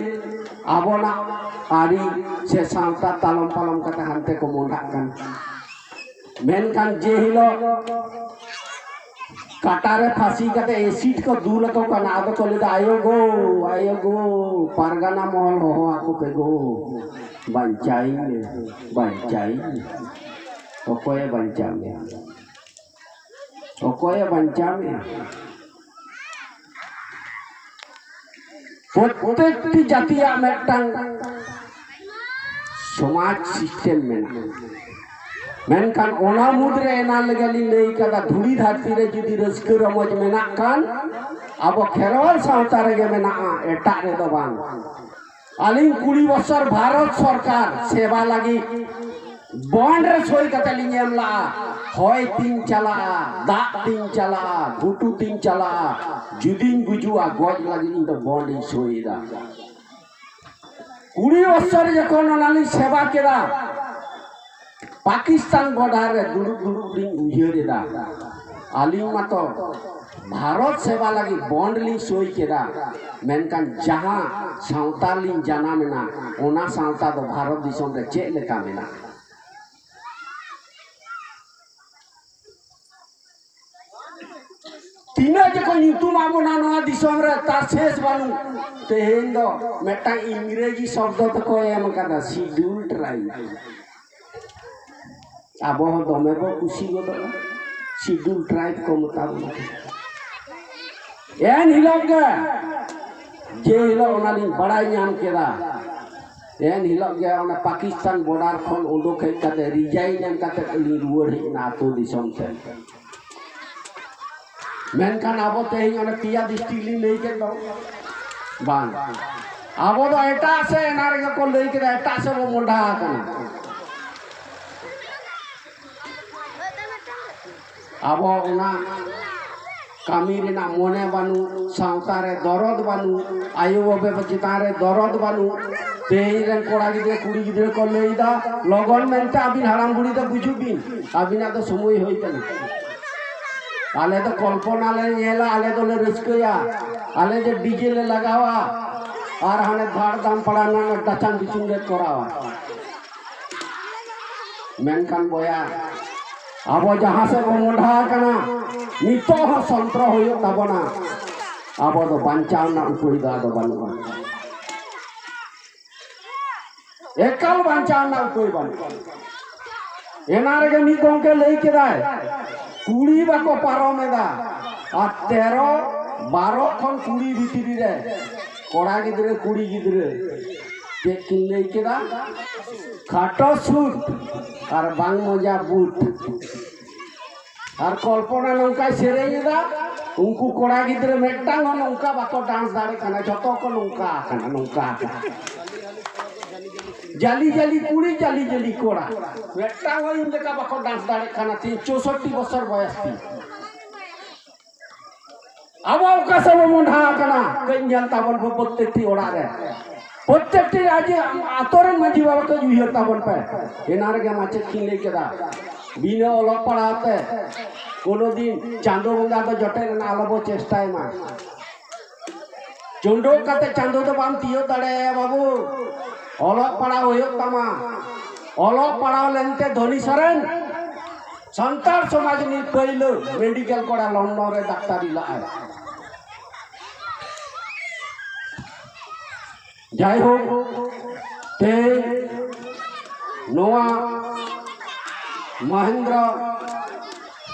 ᱟᱵᱚᱱᱟᱜ ᱟᱹᱨᱤ ᱥᱮ ᱥᱟᱶᱛᱟ ᱛᱟᱞᱚᱢ ᱯᱟᱞᱚᱢ ᱠᱟᱛᱮ ᱦᱟᱱᱛᱮ ᱠᱚ ᱢᱚᱦᱰᱟᱜ ᱠᱟᱱᱟ᱾ ᱢᱮᱱᱠᱷᱟᱱ ᱡᱮ ᱦᱤᱞᱳᱜ ᱠᱟᱴᱟ ᱨᱮ ᱯᱷᱟᱹᱥᱤ ᱠᱟᱛᱮ ᱮᱥᱤᱰ ᱠᱚ ᱫᱩᱞ ᱟᱠᱚ ᱠᱟᱱᱟ, ᱟᱫᱚ ᱠᱚ ᱞᱟᱹᱭᱫᱟ, "ᱟᱭᱳ ᱜᱳ, ᱟᱭᱳ ᱜᱳ, ᱯᱟᱨᱜᱟᱱᱟ ᱢᱚᱦᱚᱞ ᱦᱚᱦᱚ ᱟᱠᱚ ᱯᱮ ᱜᱳ, ᱵᱟᱧᱪᱟᱣᱤᱧ ᱢᱮ, ᱵᱟᱧᱪᱟᱣᱤᱧ ᱢᱮ, ᱚᱠᱚᱭᱮ ᱵᱟᱧᱪᱟᱣ ᱢᱮᱭᱟ, ᱚᱠᱚᱭᱮ ᱵᱟᱧᱪᱟᱣ ᱢᱮᱭᱟ?" ᱯᱨᱚᱛᱮᱠᱴᱤ ᱡᱟᱹᱛᱤᱭᱟᱜ ᱢᱤᱫᱴᱟᱝ ᱥᱚᱢᱟᱡᱽ ᱥᱤᱥᱴᱮᱢ ᱢᱮᱱᱟᱜᱼᱟ᱾ ᱢᱮᱱᱠᱷᱟᱱ ᱚᱱᱟ ᱢᱩᱫᱽᱨᱮ ᱮᱱᱟᱱ ᱞᱮᱠᱟ ᱞᱤᱧ ᱞᱟᱹᱭ ᱠᱟᱫᱟ, ᱫᱷᱩᱲᱤ ᱫᱷᱟᱹᱨᱛᱤ ᱨᱮ ᱡᱩᱫᱤ ᱨᱟᱹᱥᱠᱟᱹ ᱨᱚᱢᱚᱡᱽ ᱢᱮᱱᱟᱜ ᱠᱷᱟᱱ, ᱟᱵᱚ ᱠᱷᱮᱨᱣᱟᱞ ᱥᱟᱶᱛᱟ ᱨᱮᱜᱮ ᱢᱮᱱᱟᱜᱼᱟ, ᱮᱴᱟᱜ ᱨᱮᱫᱚ ᱵᱟᱝ᱾ ᱟᱹᱞᱤᱧ ᱠᱩᱲᱤ ᱵᱚᱪᱷᱚᱨ ᱵᱷᱟᱨᱚᱛ ᱥᱚᱨᱠᱟᱨ ᱥᱮᱵᱟ ᱞᱟᱹᱜᱤᱫ ᱵᱚᱱᱰ ᱨᱮ ᱥᱳᱭ ᱠᱟᱛᱮ ᱞᱤᱧ ᱮᱢ ᱞᱟᱜᱼᱟ᱾ ᱦᱚᱭ ᱛᱤᱧ ᱪᱟᱞᱟᱜᱼᱟ, ᱫᱟᱜ ᱛᱤᱧ ᱪᱟᱞᱟᱜᱼᱟ, ᱜᱷᱩᱴᱩ ᱛᱤᱧ ᱪᱟᱞᱟᱜᱼᱟ, ᱡᱩᱫᱤᱧ ᱜᱩᱡᱩᱜᱼᱟ, ᱜᱚᱡ ᱞᱟᱹᱜᱤᱫ ᱤᱧ ᱫᱚ ᱵᱚᱱᱰ ᱤᱧ ᱥᱳᱭ ᱮᱫᱟ᱾ ᱠᱩᱲᱤ ᱵᱚᱪᱷᱚᱨ ᱡᱚᱠᱷᱚᱱ ᱚᱱᱟ ᱞᱤᱧ ᱥᱮᱵᱟ ᱠᱮᱫᱟ, ᱯᱟᱠᱤᱥᱛᱟᱱ ᱵᱚᱰᱟᱨ ᱨᱮ ᱫᱩᱲᱩᱵ ᱫᱩᱲᱩᱵ ᱞᱤᱧ ᱩᱭᱦᱟᱹᱨ ᱮᱫᱟ, ᱟᱹᱞᱤᱧ ᱢᱟᱛᱚ ᱵᱷᱟᱨᱚᱛ ᱥᱮᱵᱟ ᱞᱟᱹᱜᱤᱫ ᱵᱚᱱᱰ ᱞᱤᱧ ᱥᱳᱭ ᱠᱮᱫᱟ, ᱢᱮᱱᱠᱷᱟᱱ ᱡᱟᱦᱟᱸ ᱥᱟᱶᱛᱟ ᱞᱤᱧ ᱡᱟᱱᱟᱢ ᱮᱱᱟ, ᱚᱱᱟ ᱥᱟᱶᱛᱟ ᱫᱚ ᱵᱷᱟᱨᱚᱛ ᱫᱤᱥᱚᱢ ᱨᱮ ᱪᱮᱫ ᱞᱮᱠᱟ ᱢᱮᱱᱟᱜᱼᱟ? ᱠᱚ ᱧᱩᱛᱩᱢ ᱟᱵᱚᱱᱟ ᱱᱚᱣᱟ ᱫᱤᱥᱚᱢ ᱨᱮ, ᱛᱟᱨ ᱥᱮᱥ ᱵᱟᱹᱱᱩᱜ᱾ ᱛᱮᱦᱮᱧ ᱫᱚ ᱢᱤᱫᱴᱟᱝ ᱤᱝᱨᱮᱡᱤ ᱥᱚᱵᱫᱚ ᱛᱮᱠᱚ ᱮᱢ ᱟᱠᱟᱫᱟ, ᱥᱤᱰᱩᱞ ᱴᱨᱟᱭᱤᱵ᱾ ᱟᱵᱚ ᱦᱚᱸ ᱫᱚᱢᱮ ᱵᱚ ᱠᱩᱥᱤ ᱜᱚᱫᱚᱜᱼᱟ, ᱥᱤᱰᱩᱞ ᱴᱨᱟᱭᱤᱵ ᱠᱚ ᱢᱮᱛᱟ ᱵᱚᱱᱟ᱾ ᱮᱱ ᱦᱤᱞᱳᱜ ᱜᱮ, ᱡᱮ ᱦᱤᱞᱳᱜ ᱚᱱᱟ ᱞᱤᱧ ᱵᱟᱲᱟᱭ ᱧᱟᱢ ᱠᱮᱫᱟ, ᱮᱱ ᱦᱤᱞᱳᱜ ᱜᱮ ᱚᱱᱟ ᱯᱟᱠᱤᱥᱛᱟᱱ ᱵᱚᱰᱟᱨ ᱠᱷᱚᱱ ᱩᱰᱩᱠ ᱦᱮᱡ ᱠᱟᱛᱮ, ᱨᱤᱡᱟᱭᱤᱱ ᱮᱢ ᱠᱟᱛᱮ ᱞᱤᱧ ᱨᱩᱣᱟᱹᱲ ᱦᱮᱡ ᱮᱱᱟ ᱟᱹᱛᱩ ᱫᱤᱥᱚᱢ ᱛᱮ᱾ ᱢᱮᱱᱠᱷᱟᱱ ᱟᱵᱚ ᱛᱮᱦᱮᱧ ᱚᱱᱮ ᱯᱮᱭᱟ ᱰᱤᱥᱴᱨᱤᱠᱴ ᱞᱤᱧ ᱞᱟᱹᱭ ᱠᱮᱫ ᱫᱚ, ᱵᱟᱝ, ᱟᱵᱚ ᱫᱚ ᱮᱴᱟᱜ ᱥᱮᱫ, ᱮᱱᱟ ᱨᱮᱜᱮ ᱠᱚ ᱞᱟᱹᱭ ᱠᱮᱫᱟ, ᱮᱴᱟᱜ ᱥᱮᱫ ᱵᱚ ᱢᱚᱦᱰᱟ ᱟᱠᱟᱱᱟ᱾ ᱟᱵᱚ ᱚᱱᱟ ᱠᱟᱹᱢᱤ ᱨᱮᱱᱟᱜ ᱢᱚᱱᱮ ᱵᱟᱹᱱᱩᱜ, ᱥᱟᱶᱛᱟ ᱨᱮ ᱫᱚᱨᱚᱫ ᱵᱟᱹᱱᱩᱜ, ᱟᱭᱳ ᱵᱟᱵᱟ ᱪᱮᱛᱟᱱ ᱨᱮ ᱫᱚᱨᱚᱫ ᱵᱟᱹᱱᱩᱜ᱾ ᱛᱮᱦᱮᱧ ᱨᱮᱱ ᱠᱚᱲᱟ ᱜᱤᱫᱽᱨᱟᱹ, ᱠᱩᱲᱤ ᱜᱤᱫᱽᱨᱟᱹ ᱠᱚ ᱞᱟᱹᱭ ᱮᱫᱟ, "ᱞᱚᱜᱚᱱ ᱢᱮᱱᱛᱮ ᱟᱹᱵᱤᱱ ᱦᱟᱲᱟᱢ ᱵᱩᱲᱦᱤ ᱫᱚ ᱜᱩᱡᱩᱜ ᱵᱤᱱ, ᱟᱹᱵᱤᱱᱟᱜ ᱫᱚ ᱥᱚᱢᱚᱭ ᱦᱩᱭ ᱠᱟᱱᱟ᱾ ᱟᱞᱮ ᱫᱚ ᱠᱚᱞᱯᱚᱱᱟ ᱞᱮ ᱧᱮᱞᱟ, ᱟᱞᱮ ᱫᱚᱞᱮ ᱨᱟᱹᱥᱠᱟᱹᱭᱟ, ᱟᱞᱮ ᱡᱮ ᱰᱤᱡᱮ ᱞᱮ ᱞᱟᱜᱟᱣᱟ ᱟᱨ ᱦᱟᱱᱮ ᱫᱷᱟᱲ ᱫᱟᱢᱯᱟᱲᱟ ᱨᱮᱱᱟᱜ ᱰᱟᱪᱟᱝ ᱰᱤᱪᱩᱝ ᱞᱮ ᱠᱚᱨᱟᱣᱟ᱾" ᱢᱮᱱᱠᱷᱟᱱ ᱵᱚᱭᱟ, ᱟᱵᱚ ᱡᱟᱦᱟᱸ ᱥᱮᱫ ᱵᱚᱱ ᱢᱚᱦᱰᱟ ᱟᱠᱟᱱᱟ, ᱱᱤᱛᱚᱜ ᱦᱚᱸ ᱥᱚᱱᱛᱨᱚ ᱦᱩᱭᱩᱜ ᱛᱟᱵᱚᱱᱟ᱾ ᱟᱵᱚ ᱫᱚ ᱵᱟᱧᱪᱟᱣ ᱨᱮᱱᱟᱜ ᱩᱯᱟᱹᱭ ᱫᱚ ᱟᱫᱚ ᱵᱟᱹᱱᱩᱜᱼᱟ᱾ ᱮᱠᱟᱞ ᱵᱟᱧᱪᱟᱣ ᱨᱮᱱᱟᱜ ᱩᱯᱟᱹᱭ ᱵᱟᱹᱱᱩᱜᱼᱟ᱾ ᱮᱱᱟ ᱨᱮᱜᱮ ᱢᱤᱫ ᱜᱚᱢᱠᱮ ᱞᱟᱹᱭ ᱠᱮᱫᱟᱭ, ᱠᱩᱲᱤ ᱵᱟᱠᱚ ᱯᱟᱨᱚᱢ ᱮᱫᱟ, ᱟᱨ ᱛᱮᱨᱚ ᱵᱟᱨᱚ ᱠᱷᱚᱱ ᱠᱩᱲᱤ ᱵᱷᱤᱛᱨᱤ ᱨᱮ ᱠᱚᱲᱟ ᱜᱤᱫᱽᱨᱟᱹ, ᱠᱩᱲᱤ ᱜᱤᱫᱽᱨᱟᱹ ᱪᱮᱫ ᱠᱤᱱ ᱞᱟᱹᱭ ᱠᱮᱫᱟ? ᱠᱷᱟᱴᱚ ᱥᱩᱴ ᱟᱨ ᱵᱟᱝ ᱢᱚᱡᱟ ᱵᱩᱴ᱾ ᱟᱨ ᱠᱚᱞᱯᱚᱱᱟ ᱱᱚᱝᱠᱟᱭ ᱥᱮᱨᱮᱧ ᱮᱫᱟ, ᱩᱱᱠᱩ ᱠᱚᱲᱟ ᱜᱤᱫᱽᱨᱟᱹ ᱢᱤᱫᱴᱟᱝ ᱦᱚᱸ ᱱᱚᱝᱠᱟ ᱵᱟᱠᱚ ᱰᱟᱱᱥ ᱫᱟᱲᱮᱭᱟᱜ ᱠᱟᱱᱟ, ᱡᱷᱚᱛᱚ ᱠᱚ ᱱᱚᱝᱠᱟ ᱟᱠᱟᱱᱟ, ᱱᱚᱝᱠᱟ ᱟᱠᱟᱱᱟ᱾ ᱡᱟᱞᱤ ᱡᱟᱞᱤ ᱠᱩᱲᱤ, ᱡᱟᱞᱤ ᱡᱟᱞᱤ ᱠᱚᱲᱟ, ᱢᱤᱫᱴᱟᱝ ᱦᱚᱸ ᱤᱧ ᱞᱮᱠᱟ ᱵᱟᱠᱚ ᱰᱟᱱᱥ ᱫᱟᱲᱮᱭᱟᱜ ᱠᱟᱱᱟ᱾ ᱛᱤᱧ ᱪᱳᱥᱚᱴᱴᱤ ᱵᱚᱪᱷᱚᱨ ᱵᱚᱭᱚᱥ ᱛᱤᱧ᱾ ᱟᱵᱚ ᱚᱠᱟ ᱥᱮᱫ ᱵᱚᱱ ᱢᱚᱦᱰᱟ ᱟᱠᱟᱱᱟ, ᱠᱟᱹᱡ ᱧᱮᱞ ᱛᱟᱵᱚᱱ ᱯᱮ ᱯᱨᱚᱛᱮᱠᱴᱤ ᱚᱲᱟᱜ ᱨᱮ, ᱯᱨᱚᱛᱮᱠᱴᱤ ᱟᱡ ᱟᱛᱳ ᱨᱮᱱ ᱢᱟᱹᱡᱷᱤ ᱵᱟᱵᱟ ᱠᱟᱹᱡ ᱩᱭᱦᱟᱹᱨ ᱛᱟᱵᱚᱱ ᱯᱮ᱾ ᱮᱱᱟ ᱨᱮᱜᱮ ᱢᱟᱪᱮᱫ ᱠᱤᱱ ᱞᱟᱹᱭ ᱠᱮᱫᱟ, ᱵᱤᱱᱟᱹ ᱚᱞᱚᱜ ᱯᱟᱲᱦᱟᱣ ᱛᱮ ᱠᱳᱱᱳ ᱫᱤᱱ ᱪᱟᱸᱫᱳ ᱵᱚᱸᱜᱟ ᱫᱚ ᱡᱚᱴᱮᱫ ᱨᱮᱱᱟᱜ ᱟᱞᱚ ᱵᱚ ᱪᱮᱥᱴᱟᱭ ᱢᱟ᱾ ᱪᱚᱸᱰᱚᱜ ᱠᱟᱛᱮ ᱪᱟᱸᱫᱳ ᱫᱚ ᱵᱟᱢ ᱛᱤᱭᱳᱜ ᱫᱟᱲᱮᱭᱟᱭᱟ ᱵᱟᱹᱵᱩ, ᱚᱞᱚᱜ ᱯᱟᱲᱦᱟᱣ ᱦᱩᱭᱩᱜ ᱛᱟᱢᱟ᱾ ᱚᱞᱚᱜ ᱯᱟᱲᱦᱟᱣ ᱞᱮᱱᱛᱮ ᱫᱷᱚᱱᱤ ᱥᱚᱨᱮᱱ ᱥᱟᱱᱛᱟᱲ ᱥᱚᱢᱟᱡᱽ ᱨᱤᱱᱤᱡ ᱯᱟᱹᱭᱞᱟᱹ ᱢᱮᱰᱤᱠᱮᱞ ᱠᱚᱲᱟ ᱞᱚᱱᱰᱚᱱ ᱨᱮ ᱰᱟᱠᱛᱟᱨᱤ ᱞᱟᱜᱼᱟᱭ᱾ ᱡᱟᱭᱦᱳᱠ, ᱛᱮᱦᱮᱧ ᱱᱚᱣᱟ ᱢᱚᱦᱮᱱᱫᱨᱚ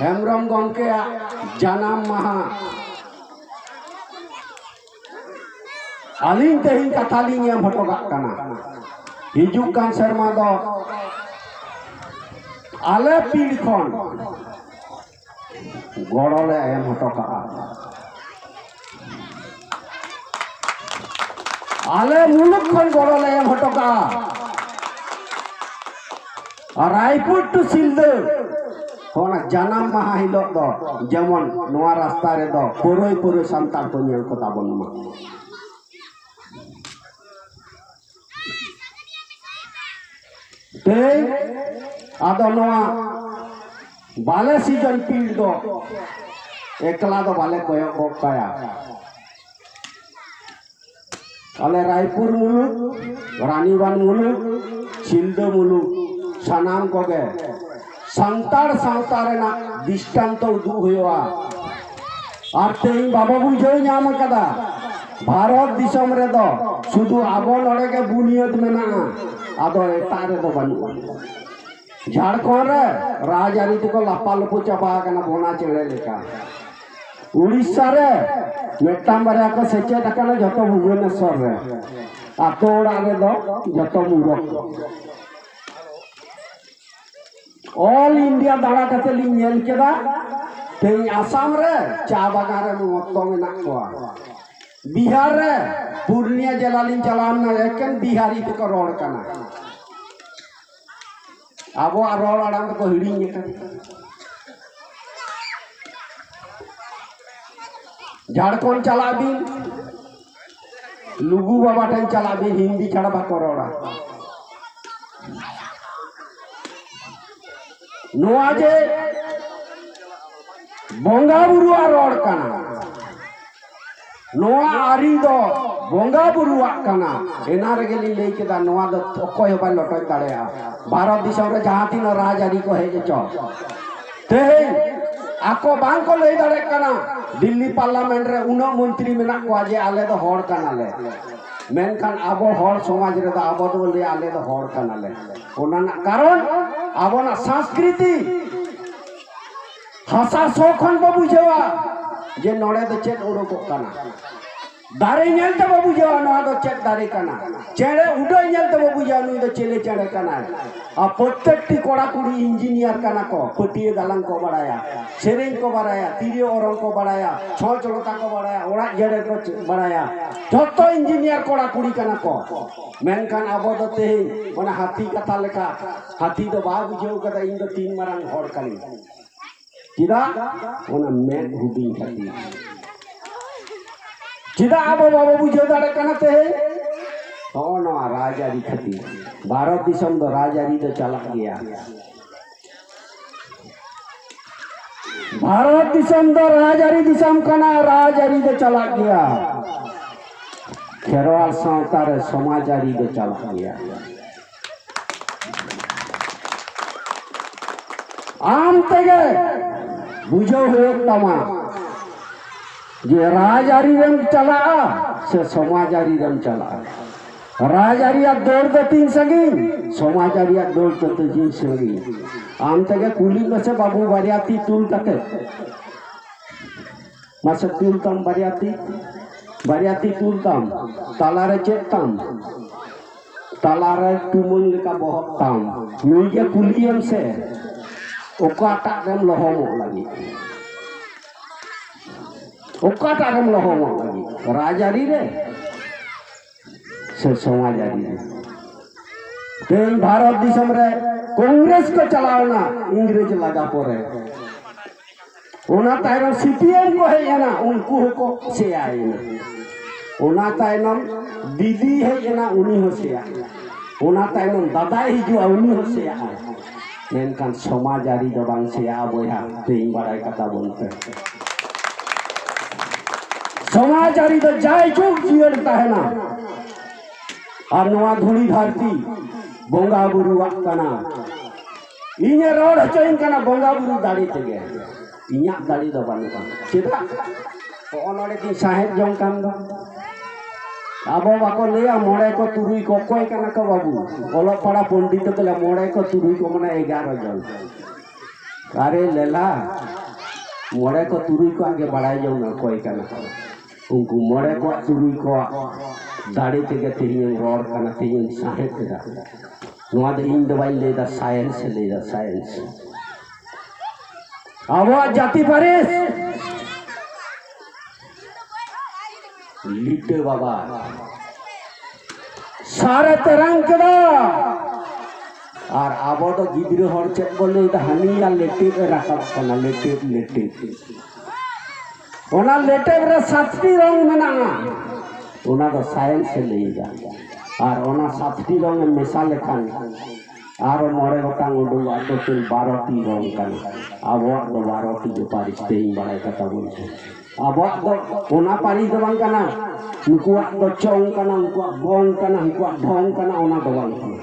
ᱦᱮᱢᱵᱨᱚᱢ ᱜᱚᱢᱠᱮᱭᱟᱜ ᱡᱟᱱᱟᱢ ᱢᱟᱦᱟ ᱟᱹᱞᱤᱧ ᱛᱮᱦᱮᱧ ᱠᱟᱛᱷᱟ ᱞᱤᱧ ᱮᱢ ᱦᱚᱴᱚ ᱠᱟᱜ ᱠᱟᱱᱟ᱾ ᱦᱤᱡᱩᱜ ᱠᱟᱱ ᱥᱮᱨᱢᱟ ᱫᱚ ᱟᱞᱮ ᱯᱤᱲ ᱠᱷᱚᱱ ᱜᱚᱲᱚ ᱞᱮ ᱮᱢ ᱦᱚᱴᱚ ᱠᱟᱜᱼᱟ᱾ ᱟᱞᱮ ᱢᱩᱞᱩᱠ ᱠᱷᱚᱱ ᱜᱚᱲᱚ ᱞᱮ ᱮᱢ ᱦᱚᱴᱚ ᱠᱟᱜᱼᱟ᱾ ᱟᱨ ᱨᱟᱭᱯᱩᱨ ᱴᱩ ᱥᱤᱞᱫᱟᱹ, ᱚᱱᱟ ᱡᱟᱱᱟᱢ ᱢᱟᱦᱟ ᱦᱤᱞᱳᱜ ᱫᱚ ᱡᱮᱢᱚᱱ ᱱᱚᱣᱟ ᱨᱟᱥᱛᱟ ᱨᱮᱫᱚ ᱯᱩᱨᱟᱹᱭ ᱯᱩᱨᱟᱹᱭ ᱥᱟᱱᱛᱟᱲ ᱠᱚ ᱧᱮᱞ ᱠᱚ ᱛᱟᱵᱚᱱ ᱢᱟ᱾ ᱛᱮᱦᱮᱧ ᱟᱫᱚ ᱱᱚᱣᱟ ᱵᱟᱞᱮ ᱥᱤᱡᱚᱱ ᱯᱤᱲ ᱫᱚ ᱮᱠᱞᱟ ᱫᱚ ᱵᱟᱞᱮ ᱠᱚᱭᱚᱜ ᱜᱚᱫ ᱠᱟᱭᱟ᱾ ᱟᱞᱮ ᱨᱟᱭᱯᱩᱨ ᱢᱩᱞᱩᱠ, ᱨᱟᱱᱤᱵᱟᱸᱫᱷ ᱢᱩᱞᱩᱠ, ᱥᱤᱞᱫᱟᱹ ᱢᱩᱞᱩᱠ, ᱥᱟᱱᱟᱢ ᱠᱚᱜᱮ ᱥᱟᱱᱛᱟᱲ ᱥᱟᱶᱛᱟ ᱨᱮᱱᱟᱜ ᱫᱨᱤᱥᱴᱟᱱᱛᱚ ᱩᱫᱩᱜ ᱦᱩᱭᱩᱜᱼᱟ᱾ ᱟᱨ ᱛᱮᱦᱮᱧ ᱵᱟᱵᱚ ᱵᱩᱡᱷᱟᱹᱣ ᱧᱟᱢ ᱟᱠᱟᱫᱟ, ᱵᱷᱟᱨᱚᱛ ᱫᱤᱥᱚᱢ ᱨᱮᱫᱚ ᱥᱩᱫᱷᱩ ᱟᱵᱚ ᱱᱚᱰᱮ ᱜᱮ ᱵᱩᱱᱤᱭᱟᱹᱫ ᱢᱮᱱᱟᱜᱼᱟ, ᱟᱫᱚ ᱮᱴᱟᱜ ᱨᱮᱫᱚ ᱵᱟᱹᱱᱩᱜᱼᱟ᱾ ᱡᱷᱟᱲᱠᱷᱚᱸᱰ ᱨᱮ ᱨᱟᱡᱽᱟᱹᱨᱤ ᱛᱮᱠᱚ ᱞᱟᱯᱟᱞᱳᱯᱳ ᱪᱟᱵᱟ ᱟᱠᱟᱱᱟ ᱵᱚᱱᱟ ᱪᱮᱬᱮ ᱞᱮᱠᱟ᱾ ᱩᱲᱤᱥᱥᱟ ᱨᱮ ᱢᱤᱫᱴᱟᱝ ᱵᱟᱨᱭᱟ ᱠᱚ ᱥᱮᱪᱮᱫ ᱟᱠᱟᱱᱟ, ᱡᱷᱚᱛᱚ ᱵᱷᱩᱵᱚᱱᱮᱥᱥᱚᱨ ᱨᱮ᱾ ᱟᱛᱳ ᱚᱲᱟᱜ ᱨᱮᱫᱚ ᱡᱷᱚᱛᱚ ᱢᱩᱨᱚᱠ᱾ ᱚᱞ ᱤᱱᱰᱤᱭᱟ ᱫᱟᱬᱟ ᱠᱟᱛᱮ ᱞᱤᱧ ᱧᱮᱞ ᱠᱮᱫᱟ, ᱛᱮᱦᱮᱧ ᱟᱥᱟᱢ ᱨᱮ ᱪᱟ ᱵᱟᱜᱟᱱ ᱨᱮ ᱢᱚᱛᱚ ᱢᱮᱱᱟᱜ ᱠᱚᱣᱟ᱾ ᱵᱤᱦᱟᱨ ᱨᱮ ᱯᱩᱨᱱᱤᱭᱟ ᱡᱮᱞᱟ ᱞᱤᱧ ᱪᱟᱞᱟᱣ ᱞᱮᱱᱟ, ᱮᱠᱮᱱ ᱵᱤᱦᱟᱨᱤ ᱛᱮᱠᱚ ᱨᱚᱲ ᱠᱟᱱᱟ᱾ ᱟᱵᱚᱣᱟᱜ ᱨᱚᱲ ᱟᱲᱟᱝ ᱫᱚᱠᱚ ᱦᱤᱲᱤᱧ ᱟᱠᱟᱫᱟ᱾ ᱡᱷᱟᱲᱠᱷᱚᱸᱰ ᱪᱟᱞᱟᱜ ᱵᱤᱱ, ᱞᱩᱜᱩ ᱵᱟᱵᱟ ᱴᱷᱮᱱ ᱪᱟᱞᱟᱜ ᱵᱤᱱ, ᱦᱤᱱᱫᱤ ᱪᱷᱟᱲᱟ ᱵᱟᱠᱚ ᱨᱚᱲᱟ᱾ ᱱᱚᱣᱟ ᱡᱮ ᱵᱚᱸᱜᱟ ᱵᱩᱨᱩᱣᱟᱜ ᱨᱚᱲ ᱠᱟᱱᱟ, ᱱᱚᱣᱟ ᱟᱹᱨᱤ ᱫᱚ ᱵᱚᱸᱜᱟ ᱵᱩᱨᱩᱣᱟᱜ ᱠᱟᱱᱟ᱾ ᱮᱱᱟ ᱨᱮᱜᱮ ᱞᱤᱧ ᱞᱟᱹᱭ ᱠᱮᱫᱟ, ᱱᱚᱣᱟ ᱫᱚ ᱚᱠᱚᱭ ᱦᱚᱸ ᱵᱟᱭ ᱞᱚᱴᱚᱡ ᱫᱟᱲᱮᱭᱟᱜᱼᱟ᱾ ᱵᱷᱟᱨᱚᱛ ᱫᱤᱥᱚᱢ ᱨᱮ ᱡᱟᱦᱟᱸ ᱛᱤᱱᱟᱹᱜ ᱨᱟᱡᱽᱟᱹᱨᱤ ᱠᱚ ᱦᱮᱡ ᱦᱚᱪᱚ, ᱛᱮᱦᱮᱧ ᱟᱠᱚ ᱵᱟᱝ ᱠᱚ ᱞᱟᱹᱭ ᱫᱟᱲᱮᱭᱟᱜ ᱠᱟᱱᱟ, ᱫᱤᱞᱞᱤ ᱯᱟᱨᱞᱟᱢᱮᱱᱴ ᱨᱮ ᱩᱱᱟᱹᱜ ᱢᱚᱱᱛᱨᱤ ᱢᱮᱱᱟᱜ ᱠᱚᱣᱟ ᱡᱮ ᱟᱞᱮ ᱫᱚ ᱦᱚᱲ ᱠᱟᱱᱟᱞᱮ, ᱢᱮᱱᱠᱷᱟᱱ ᱟᱵᱚ ᱦᱚᱲ ᱥᱚᱢᱟᱡᱽ ᱨᱮᱫᱚ ᱟᱵᱚ ᱫᱚᱵᱚ ᱞᱟᱹᱭᱟ ᱟᱞᱮ ᱫᱚ ᱦᱚᱲ ᱠᱟᱱᱟᱞᱮ᱾ ᱚᱱᱟ ᱨᱮᱱᱟᱜ ᱠᱟᱨᱚᱱ ᱟᱵᱚᱱᱟᱜ ᱥᱚᱝᱥᱠᱨᱤᱛᱤ ᱦᱟᱥᱟ ᱥᱚ ᱠᱷᱚᱱ ᱵᱚ ᱵᱩᱡᱷᱟᱹᱣᱟ ᱡᱮ ᱱᱚᱰᱮ ᱫᱚ ᱪᱮᱫ ᱩᱰᱩᱠᱚᱜ ᱠᱟᱱᱟ᱾ ᱫᱟᱨᱮ ᱧᱮᱞ ᱛᱮᱵᱚ ᱵᱩᱡᱷᱟᱹᱣᱟ ᱱᱚᱣᱟ ᱫᱚ ᱪᱮᱫ ᱫᱟᱨᱮ ᱠᱟᱱᱟ᱾ ᱪᱮᱬᱮ ᱩᱰᱟᱹᱜ ᱧᱮᱞ ᱛᱮᱵᱚ ᱵᱩᱡᱷᱟᱹᱣᱟ ᱱᱩᱭ ᱫᱚ ᱪᱤᱞᱤ ᱪᱮᱬᱮ ᱠᱟᱱᱟᱭ᱾ ᱟᱨ ᱯᱨᱚᱛᱮᱠᱴᱤ ᱠᱚᱲᱟ ᱠᱩᱲᱤ ᱤᱧᱡᱤᱱᱤᱭᱟᱨ ᱠᱟᱱᱟ ᱠᱚ, ᱯᱟᱹᱴᱭᱟᱹ ᱜᱟᱞᱟᱝ ᱠᱚ ᱵᱟᱲᱟᱭᱟ, ᱥᱮᱨᱮᱧ ᱠᱚ ᱵᱟᱲᱟᱭᱟ, ᱛᱤᱨᱭᱳ ᱚᱨᱚᱝ ᱠᱚ ᱵᱟᱲᱟᱭᱟ, ᱪᱷᱚᱸᱪ ᱞᱚᱛᱟ ᱠᱚ ᱵᱟᱲᱟᱭᱟ, ᱚᱲᱟᱜ ᱡᱮᱨᱮᱲ ᱠᱚ ᱪᱮ-, ᱵᱟᱲᱟᱭᱟ᱾ ᱡᱷᱚᱛᱚ ᱤᱧᱡᱤᱱᱤᱭᱟᱨ ᱠᱚᱲᱟ ᱠᱩᱲᱤ ᱠᱟᱱᱟ ᱠᱚ᱾ ᱢᱮᱱᱠᱷᱟᱱ ᱟᱵᱚ ᱫᱚ ᱛᱮᱦᱮᱧ ᱚᱱᱟ ᱦᱟᱹᱛᱤ ᱠᱟᱛᱷᱟ ᱞᱮᱠᱟ, ᱦᱟᱹᱛᱤ ᱫᱚ ᱵᱟᱭ ᱵᱩᱡᱷᱟᱹᱣ ᱠᱟᱫᱟ ᱤᱧ ᱫᱚ ᱛᱤᱱ ᱢᱟᱨᱟᱝ ᱦᱚᱲ ᱠᱟᱹᱱᱟᱹᱧ᱾ ᱪᱮᱫᱟᱜ? ᱚᱱᱟ ᱢᱮᱫ ᱦᱩᱰᱤᱧ ᱠᱷᱟᱹᱛᱤᱨ᱾ ᱪᱮᱫᱟᱜ ᱟᱵᱚ ᱵᱟᱵᱚ ᱵᱩᱡᱷᱟᱹᱣ ᱫᱟᱲᱮᱭᱟᱜ ᱠᱟᱱᱟ ᱛᱮᱦᱮᱧ? ᱱᱚᱜᱼᱚ ᱱᱚᱣᱟ ᱨᱟᱡᱽᱟᱹᱨᱤ ᱠᱷᱟᱹᱛᱤᱨ᱾ ᱵᱷᱟᱨᱚᱛ ᱫᱤᱥᱚᱢ ᱫᱚ ᱨᱟᱡᱽᱟᱹᱨᱤ ᱫᱚ ᱪᱟᱞᱟᱜ ᱜᱮᱭᱟ᱾ ᱵᱷᱟᱨᱚᱛ ᱫᱤᱥᱚᱢ ᱫᱚ ᱨᱟᱡᱽᱟᱹᱨᱤ ᱫᱤᱥᱚᱢ ᱠᱟᱱᱟ, ᱨᱟᱡᱽᱟᱹᱨᱤ ᱫᱚ ᱪᱟᱞᱟᱜ ᱜᱮᱭᱟ᱾ ᱠᱷᱮᱨᱣᱟᱞ ᱥᱟᱶᱛᱟ ᱨᱮ ᱥᱚᱢᱟᱡᱽᱟᱹᱨᱤ ᱫᱚ ᱪᱟᱞᱟᱜ ᱜᱮᱭᱟ᱾ ᱟᱢ ᱛᱮᱜᱮ ᱵᱩᱡᱷᱟᱹᱣ ᱦᱩᱭᱩᱜ ᱛᱟᱢᱟ ᱡᱮ ᱨᱟᱡᱽᱟᱹᱨᱤ ᱨᱮᱢ ᱪᱟᱞᱟᱜᱼᱟ ᱥᱮ ᱥᱚᱢᱟᱡᱽᱟᱹᱨᱤ ᱨᱮᱢ ᱪᱟᱞᱟᱜᱼᱟ᱾ ᱨᱟᱡᱽᱟᱹᱨᱤᱭᱟᱜ ᱫᱟᱹᱲ ᱫᱚ ᱛᱤᱱ ᱥᱟᱺᱜᱤᱧ, ᱥᱚᱢᱟᱡᱽᱟᱹᱨᱤᱭᱟᱜ ᱫᱟᱹᱲ ᱫᱚ ᱛᱤᱱ ᱥᱟᱺᱜᱤᱧ᱾ ᱟᱢ ᱛᱮᱜᱮ ᱠᱩᱞᱤ ᱢᱮᱥᱮ ᱵᱟᱹᱵᱩ, ᱵᱟᱨᱭᱟ ᱛᱤ ᱛᱩᱞ ᱠᱟᱛᱮ᱾ ᱢᱟᱥᱮ ᱛᱩᱞ ᱛᱟᱢ ᱵᱟᱨᱭᱟ ᱛᱤ, ᱵᱟᱨᱭᱟ ᱛᱤ ᱛᱩᱞ ᱛᱟᱢ, ᱛᱟᱞᱟᱨᱮ ᱪᱮᱫ ᱛᱟᱢ? ᱛᱟᱞᱟᱨᱮ ᱴᱩᱢᱟᱹᱝ ᱞᱮᱠᱟ ᱵᱚᱦᱚᱜ ᱛᱟᱢ᱾ ᱱᱩᱭ ᱜᱮ ᱠᱩᱞᱤᱭᱮᱢ ᱥᱮ, ᱚᱠᱟᱴᱟᱜ ᱨᱮᱢ ᱞᱚᱦᱚᱢᱚᱜ ᱞᱟᱹᱜᱤᱫ? ᱚᱠᱟᱴᱟᱜ ᱨᱮᱢ ᱞᱚᱦᱚᱢᱚᱜ ᱞᱟᱹᱜᱤᱫ? ᱨᱟᱡᱽᱟᱹᱨᱤ ᱨᱮ ᱥᱮ ᱥᱚᱢᱟᱡᱽᱟᱹᱨᱤ ᱨᱮ? ᱛᱮᱦᱮᱧ ᱵᱷᱟᱨᱚᱛ ᱫᱤᱥᱚᱢ ᱨᱮ ᱠᱚᱝᱜᱨᱮᱥ ᱠᱚ ᱪᱟᱞᱟᱣ ᱮᱱᱟ ᱤᱝᱨᱮᱡᱽ ᱞᱟᱜᱟ ᱯᱚᱨᱮ᱾ ᱚᱱᱟ ᱛᱟᱭᱱᱚᱢ ᱥᱤᱯᱤᱟᱭᱮᱢ ᱠᱚ ᱦᱮᱡ ᱮᱱᱟ, ᱩᱱᱠᱩ ᱦᱚᱸᱠᱚ ᱥᱮᱭᱟᱭᱮᱱᱟ᱾ ᱚᱱᱟ ᱛᱟᱭᱱᱚᱢ ᱵᱤᱰᱤ ᱦᱮᱡ ᱮᱱᱟ, ᱩᱱᱤ ᱦᱚᱸ ᱥᱮᱭᱟ᱾ ᱚᱱᱟ ᱛᱟᱭᱱᱚᱢ ᱫᱟᱫᱟᱭ ᱦᱤᱡᱩᱜᱼᱟ, ᱩᱱᱤ ᱦᱚᱸ ᱥᱮᱭᱟᱜᱼᱟᱭ᱾ ᱢᱮᱱᱠᱷᱟᱱ ᱥᱚᱢᱟᱡᱽᱟᱹᱨᱤ ᱫᱚ ᱵᱟᱝ ᱥᱮᱭᱟᱜᱼᱟ ᱵᱚᱭᱦᱟ, ᱛᱮᱦᱮᱧ ᱵᱟᱲᱟᱭ ᱠᱟᱛᱷᱟ ᱵᱚᱱ ᱯᱮ᱾ ᱥᱚᱢᱟᱡᱽᱟᱹᱨᱤ ᱫᱚ ᱡᱟᱭᱡᱩᱜᱽ ᱡᱤᱭᱟᱹᱲ ᱛᱟᱦᱮᱱᱟ᱾ ᱟᱨ ᱱᱚᱣᱟ ᱫᱷᱩᱲᱤ ᱫᱷᱟᱹᱨᱛᱤ ᱵᱚᱸᱜᱟ ᱵᱩᱨᱩᱣᱟᱜ ᱠᱟᱱᱟ᱾ ᱤᱧᱮ ᱨᱚᱲ ᱦᱚᱪᱚᱧ ᱠᱟᱱᱟ ᱵᱚᱸᱜᱟ ᱵᱩᱨᱩ ᱫᱟᱲᱮ ᱛᱮᱜᱮ᱾ ᱤᱧᱟᱹᱜ ᱫᱟᱲᱮ ᱫᱚ ᱵᱟᱹᱱᱩᱜᱼᱟ᱾ ᱪᱮᱫᱟᱜ? ᱦᱚᱸᱜᱼᱚ ᱱᱚᱰᱮ ᱜᱤᱧ ᱥᱟᱦᱮᱫ ᱡᱚᱝ ᱠᱟᱱ ᱫᱚ᱾ ᱟᱵᱚ ᱵᱟᱠᱚ ᱞᱟᱹᱭᱟ ᱢᱚᱬᱮ ᱠᱚ ᱛᱩᱨᱩᱭ ᱠᱚ ᱚᱠᱚᱭ ᱠᱟᱱᱟ ᱠᱚ ᱵᱟᱹᱵᱩ? ᱚᱞᱚᱜ ᱯᱟᱲᱦᱟᱜ ᱯᱚᱱᱰᱤᱛ ᱫᱚ ᱞᱟᱹᱭᱟ ᱢᱚᱬᱮ ᱠᱚ ᱛᱩᱨᱩᱭ ᱠᱚ ᱢᱟᱱᱮ ᱮᱜᱟᱨᱚ ᱡᱚᱱ᱾ ᱟᱨᱮ ᱞᱮᱞᱟ, ᱢᱚᱬᱮ ᱠᱚ ᱛᱩᱨᱩᱭ ᱠᱚᱣᱟᱜ ᱜᱮ ᱵᱟᱲᱟᱭ ᱡᱚᱝ ᱢᱮ ᱚᱠᱚᱭ ᱠᱟᱱᱟ ᱠᱚ᱾ ᱩᱱᱠᱩ ᱢᱚᱬᱮ ᱠᱚᱣᱟᱜ ᱛᱩᱨᱩᱭ ᱠᱚᱣᱟᱜ ᱫᱟᱲᱮ ᱛᱮᱜᱮ ᱛᱮᱦᱮᱧ ᱮᱢ ᱨᱚᱲ ᱠᱟᱱᱟ, ᱛᱮᱦᱮᱧ ᱮᱢ ᱥᱟᱦᱮᱫ ᱮᱫᱟ᱾ ᱱᱚᱣᱟ ᱫᱚ ᱤᱧ ᱫᱚ ᱵᱟᱹᱧ ᱞᱟᱹᱭᱫᱟ, ᱥᱟᱭᱮᱱᱥ ᱮ ᱞᱟᱹᱭᱫᱟ, ᱥᱟᱭᱮᱱᱥ᱾ ᱟᱵᱚᱣᱟᱜ ᱡᱟᱹᱛᱤ ᱯᱟᱹᱨᱤᱥ ᱞᱤᱴᱟᱹ ᱵᱟᱵᱟ ᱥᱟᱨᱮ ᱛᱮᱨᱟᱝ ᱠᱮᱫᱟ᱾ ᱟᱨ ᱟᱵᱚ ᱫᱚ ᱜᱤᱫᱽᱨᱟᱹ ᱦᱚᱲ ᱪᱮᱫ ᱵᱚᱱ ᱞᱟᱹᱭᱫᱟ? ᱦᱟᱹᱱᱤᱭᱟ ᱞᱮᱴᱮᱵ ᱮ ᱨᱟᱠᱟᱵ ᱠᱟᱱᱟ, ᱞᱮᱴᱮᱵ, ᱞᱮᱴᱮᱵ᱾ ᱚᱱᱟ ᱞᱮᱴᱮᱵ ᱨᱮ ᱥᱟᱛᱴᱤ ᱨᱚᱝ ᱢᱮᱱᱟᱜᱼᱟ, ᱚᱱᱟ ᱫᱚ ᱥᱟᱭᱮᱱᱥ ᱮ ᱞᱟᱹᱭᱫᱟ᱾ ᱟᱨ ᱚᱱᱟ ᱥᱟᱛᱴᱤ ᱨᱚᱝ ᱮᱢ ᱢᱮᱥᱟ ᱞᱮᱠᱷᱟᱱ ᱟᱨᱚ ᱢᱚᱬᱮ ᱜᱚᱴᱟᱝ ᱩᱰᱩᱠᱚᱜᱼᱟ, ᱴᱳᱴᱟᱞ ᱵᱟᱨᱚ ᱴᱤ ᱨᱚᱝ ᱠᱟᱱᱟ᱾ ᱟᱵᱚᱣᱟᱜ ᱫᱚ ᱵᱟᱨᱚ ᱴᱤ ᱜᱮ ᱯᱟᱹᱨᱤᱥ, ᱛᱮᱦᱮᱧ ᱵᱟᱲᱟᱭ ᱠᱟᱛᱷᱟ ᱵᱚᱞᱛᱮ ᱟᱵᱚᱣᱟᱜ ᱫᱚ ᱚᱱᱟ ᱯᱟᱹᱨᱤᱥ ᱫᱚ ᱵᱟᱝ ᱠᱟᱱᱟ᱾ ᱱᱩᱠᱩᱣᱟᱜ ᱫᱚ ᱪᱚᱝ ᱠᱟᱱᱟ, ᱩᱱᱠᱩᱣᱟᱜ ᱵᱚᱝ ᱠᱟᱱᱟ, ᱩᱱᱠᱩᱣᱟᱜ ᱰᱷᱚᱝ ᱠᱟᱱᱟ, ᱚᱱᱟ ᱫᱚ ᱵᱟᱝ ᱠᱟᱱᱟ᱾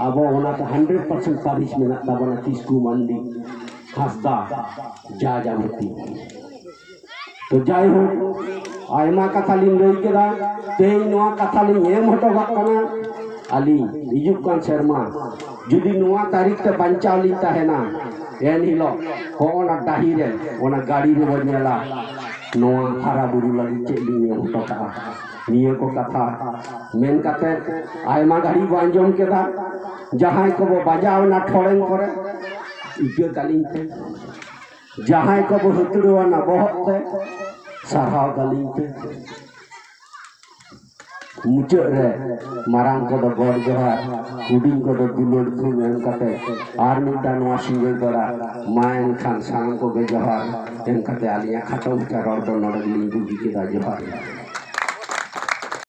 ᱟᱵᱚ ᱚᱱᱟᱛᱮ ᱦᱟᱱᱰᱨᱮᱰ ᱯᱟᱨᱥᱮᱱᱴ ᱯᱟᱹᱨᱤᱥ ᱢᱮᱱᱟᱜ ᱛᱟᱵᱚᱱᱟ, ᱠᱤᱥᱠᱩ, ᱢᱟᱱᱰᱤ, ᱦᱟᱸᱥᱫᱟ, ᱡᱟ ᱡᱟᱵᱚᱛᱤ᱾ ᱛᱚ ᱡᱟᱭᱦᱳᱠ, ᱟᱭᱢᱟ ᱠᱟᱛᱷᱟ ᱞᱤᱧ ᱞᱟᱹᱭ ᱠᱮᱫᱟ᱾ ᱛᱮᱦᱮᱧ ᱱᱚᱣᱟ ᱠᱟᱛᱷᱟ ᱞᱤᱧ ᱮᱢ ᱦᱚᱴᱚ ᱠᱟᱜ ᱠᱟᱱᱟ, ᱟᱹᱞᱤᱧ ᱦᱤᱡᱩᱜ ᱠᱟᱱ ᱥᱮᱨᱢᱟ ᱡᱩᱫᱤ ᱱᱚᱣᱟ ᱛᱟᱹᱨᱤᱠᱷ ᱛᱮ ᱵᱟᱧᱪᱟᱣ ᱞᱤᱧ ᱛᱟᱦᱮᱱᱟ, ᱮᱱ ᱦᱤᱞᱳᱜ ᱦᱚᱸᱜᱼᱚ ᱱᱟ ᱰᱟᱹᱦᱤ ᱨᱮ, ᱚᱱᱟ ᱜᱟᱹᱲᱤ ᱨᱮᱵᱚᱱ ᱧᱮᱞᱟ ᱱᱚᱣᱟ ᱦᱟᱨᱟ ᱵᱩᱨᱩ ᱞᱟᱹᱜᱤᱫ ᱪᱮᱫ ᱞᱤᱧ ᱮᱢ ᱦᱚᱴᱚ ᱠᱟᱜᱼᱟ᱾ ᱱᱤᱭᱟᱹ ᱠᱚ ᱠᱟᱛᱷᱟ ᱢᱮᱱ ᱠᱟᱛᱮ ᱟᱭᱢᱟ ᱜᱷᱟᱹᱲᱤᱡ ᱵᱚ ᱟᱸᱡᱚᱢ ᱠᱮᱫᱟ᱾ ᱡᱟᱦᱟᱸᱭ ᱠᱚᱵᱚ ᱵᱟᱡᱟᱣ ᱮᱱᱟ ᱴᱷᱚᱲᱮᱝ ᱠᱚᱨᱮ, ᱤᱠᱟᱹ ᱠᱟᱹᱞᱤᱧ ᱯᱮ᱾ ᱡᱟᱦᱟᱸᱭ ᱠᱚᱵᱚ ᱦᱟᱹᱛᱲᱟᱹᱣ ᱮᱱᱟ ᱵᱚᱦᱚᱜ ᱛᱮ, ᱥᱟᱨᱦᱟᱣ ᱠᱟᱹᱞᱤᱧ ᱯᱮ᱾ ᱢᱩᱪᱟᱹᱫ ᱨᱮ ᱢᱟᱨᱟᱝ ᱠᱚᱫᱚ ᱜᱚᱰ ᱡᱚᱦᱟᱨ, ᱦᱩᱰᱤᱧ ᱠᱚᱫᱚ ᱫᱩᱞᱟᱹᱲ ᱛᱷᱩᱢ ᱮᱢ ᱠᱟᱛᱮ ᱟᱨ ᱢᱤᱫᱴᱟᱝ ᱱᱚᱣᱟ ᱥᱤᱸᱜᱟᱹᱲ ᱵᱮᱲᱟ ᱢᱟ ᱮᱱᱠᱷᱟᱱ ᱥᱟᱱᱟᱢ ᱠᱚᱜᱮ ᱡᱚᱦᱟᱨ ᱮᱢ ᱠᱟᱛᱮ ᱟᱹᱞᱤᱧᱟᱜ ᱠᱷᱟᱴᱚ ᱢᱟᱪᱷᱟ ᱨᱚᱲ ᱫᱚ ᱱᱚᱰᱮ ᱜᱮᱞᱤᱧ ᱵᱩᱜᱤ ᱠᱮᱫᱟ᱾ ᱡᱚᱦᱟᱨ᱾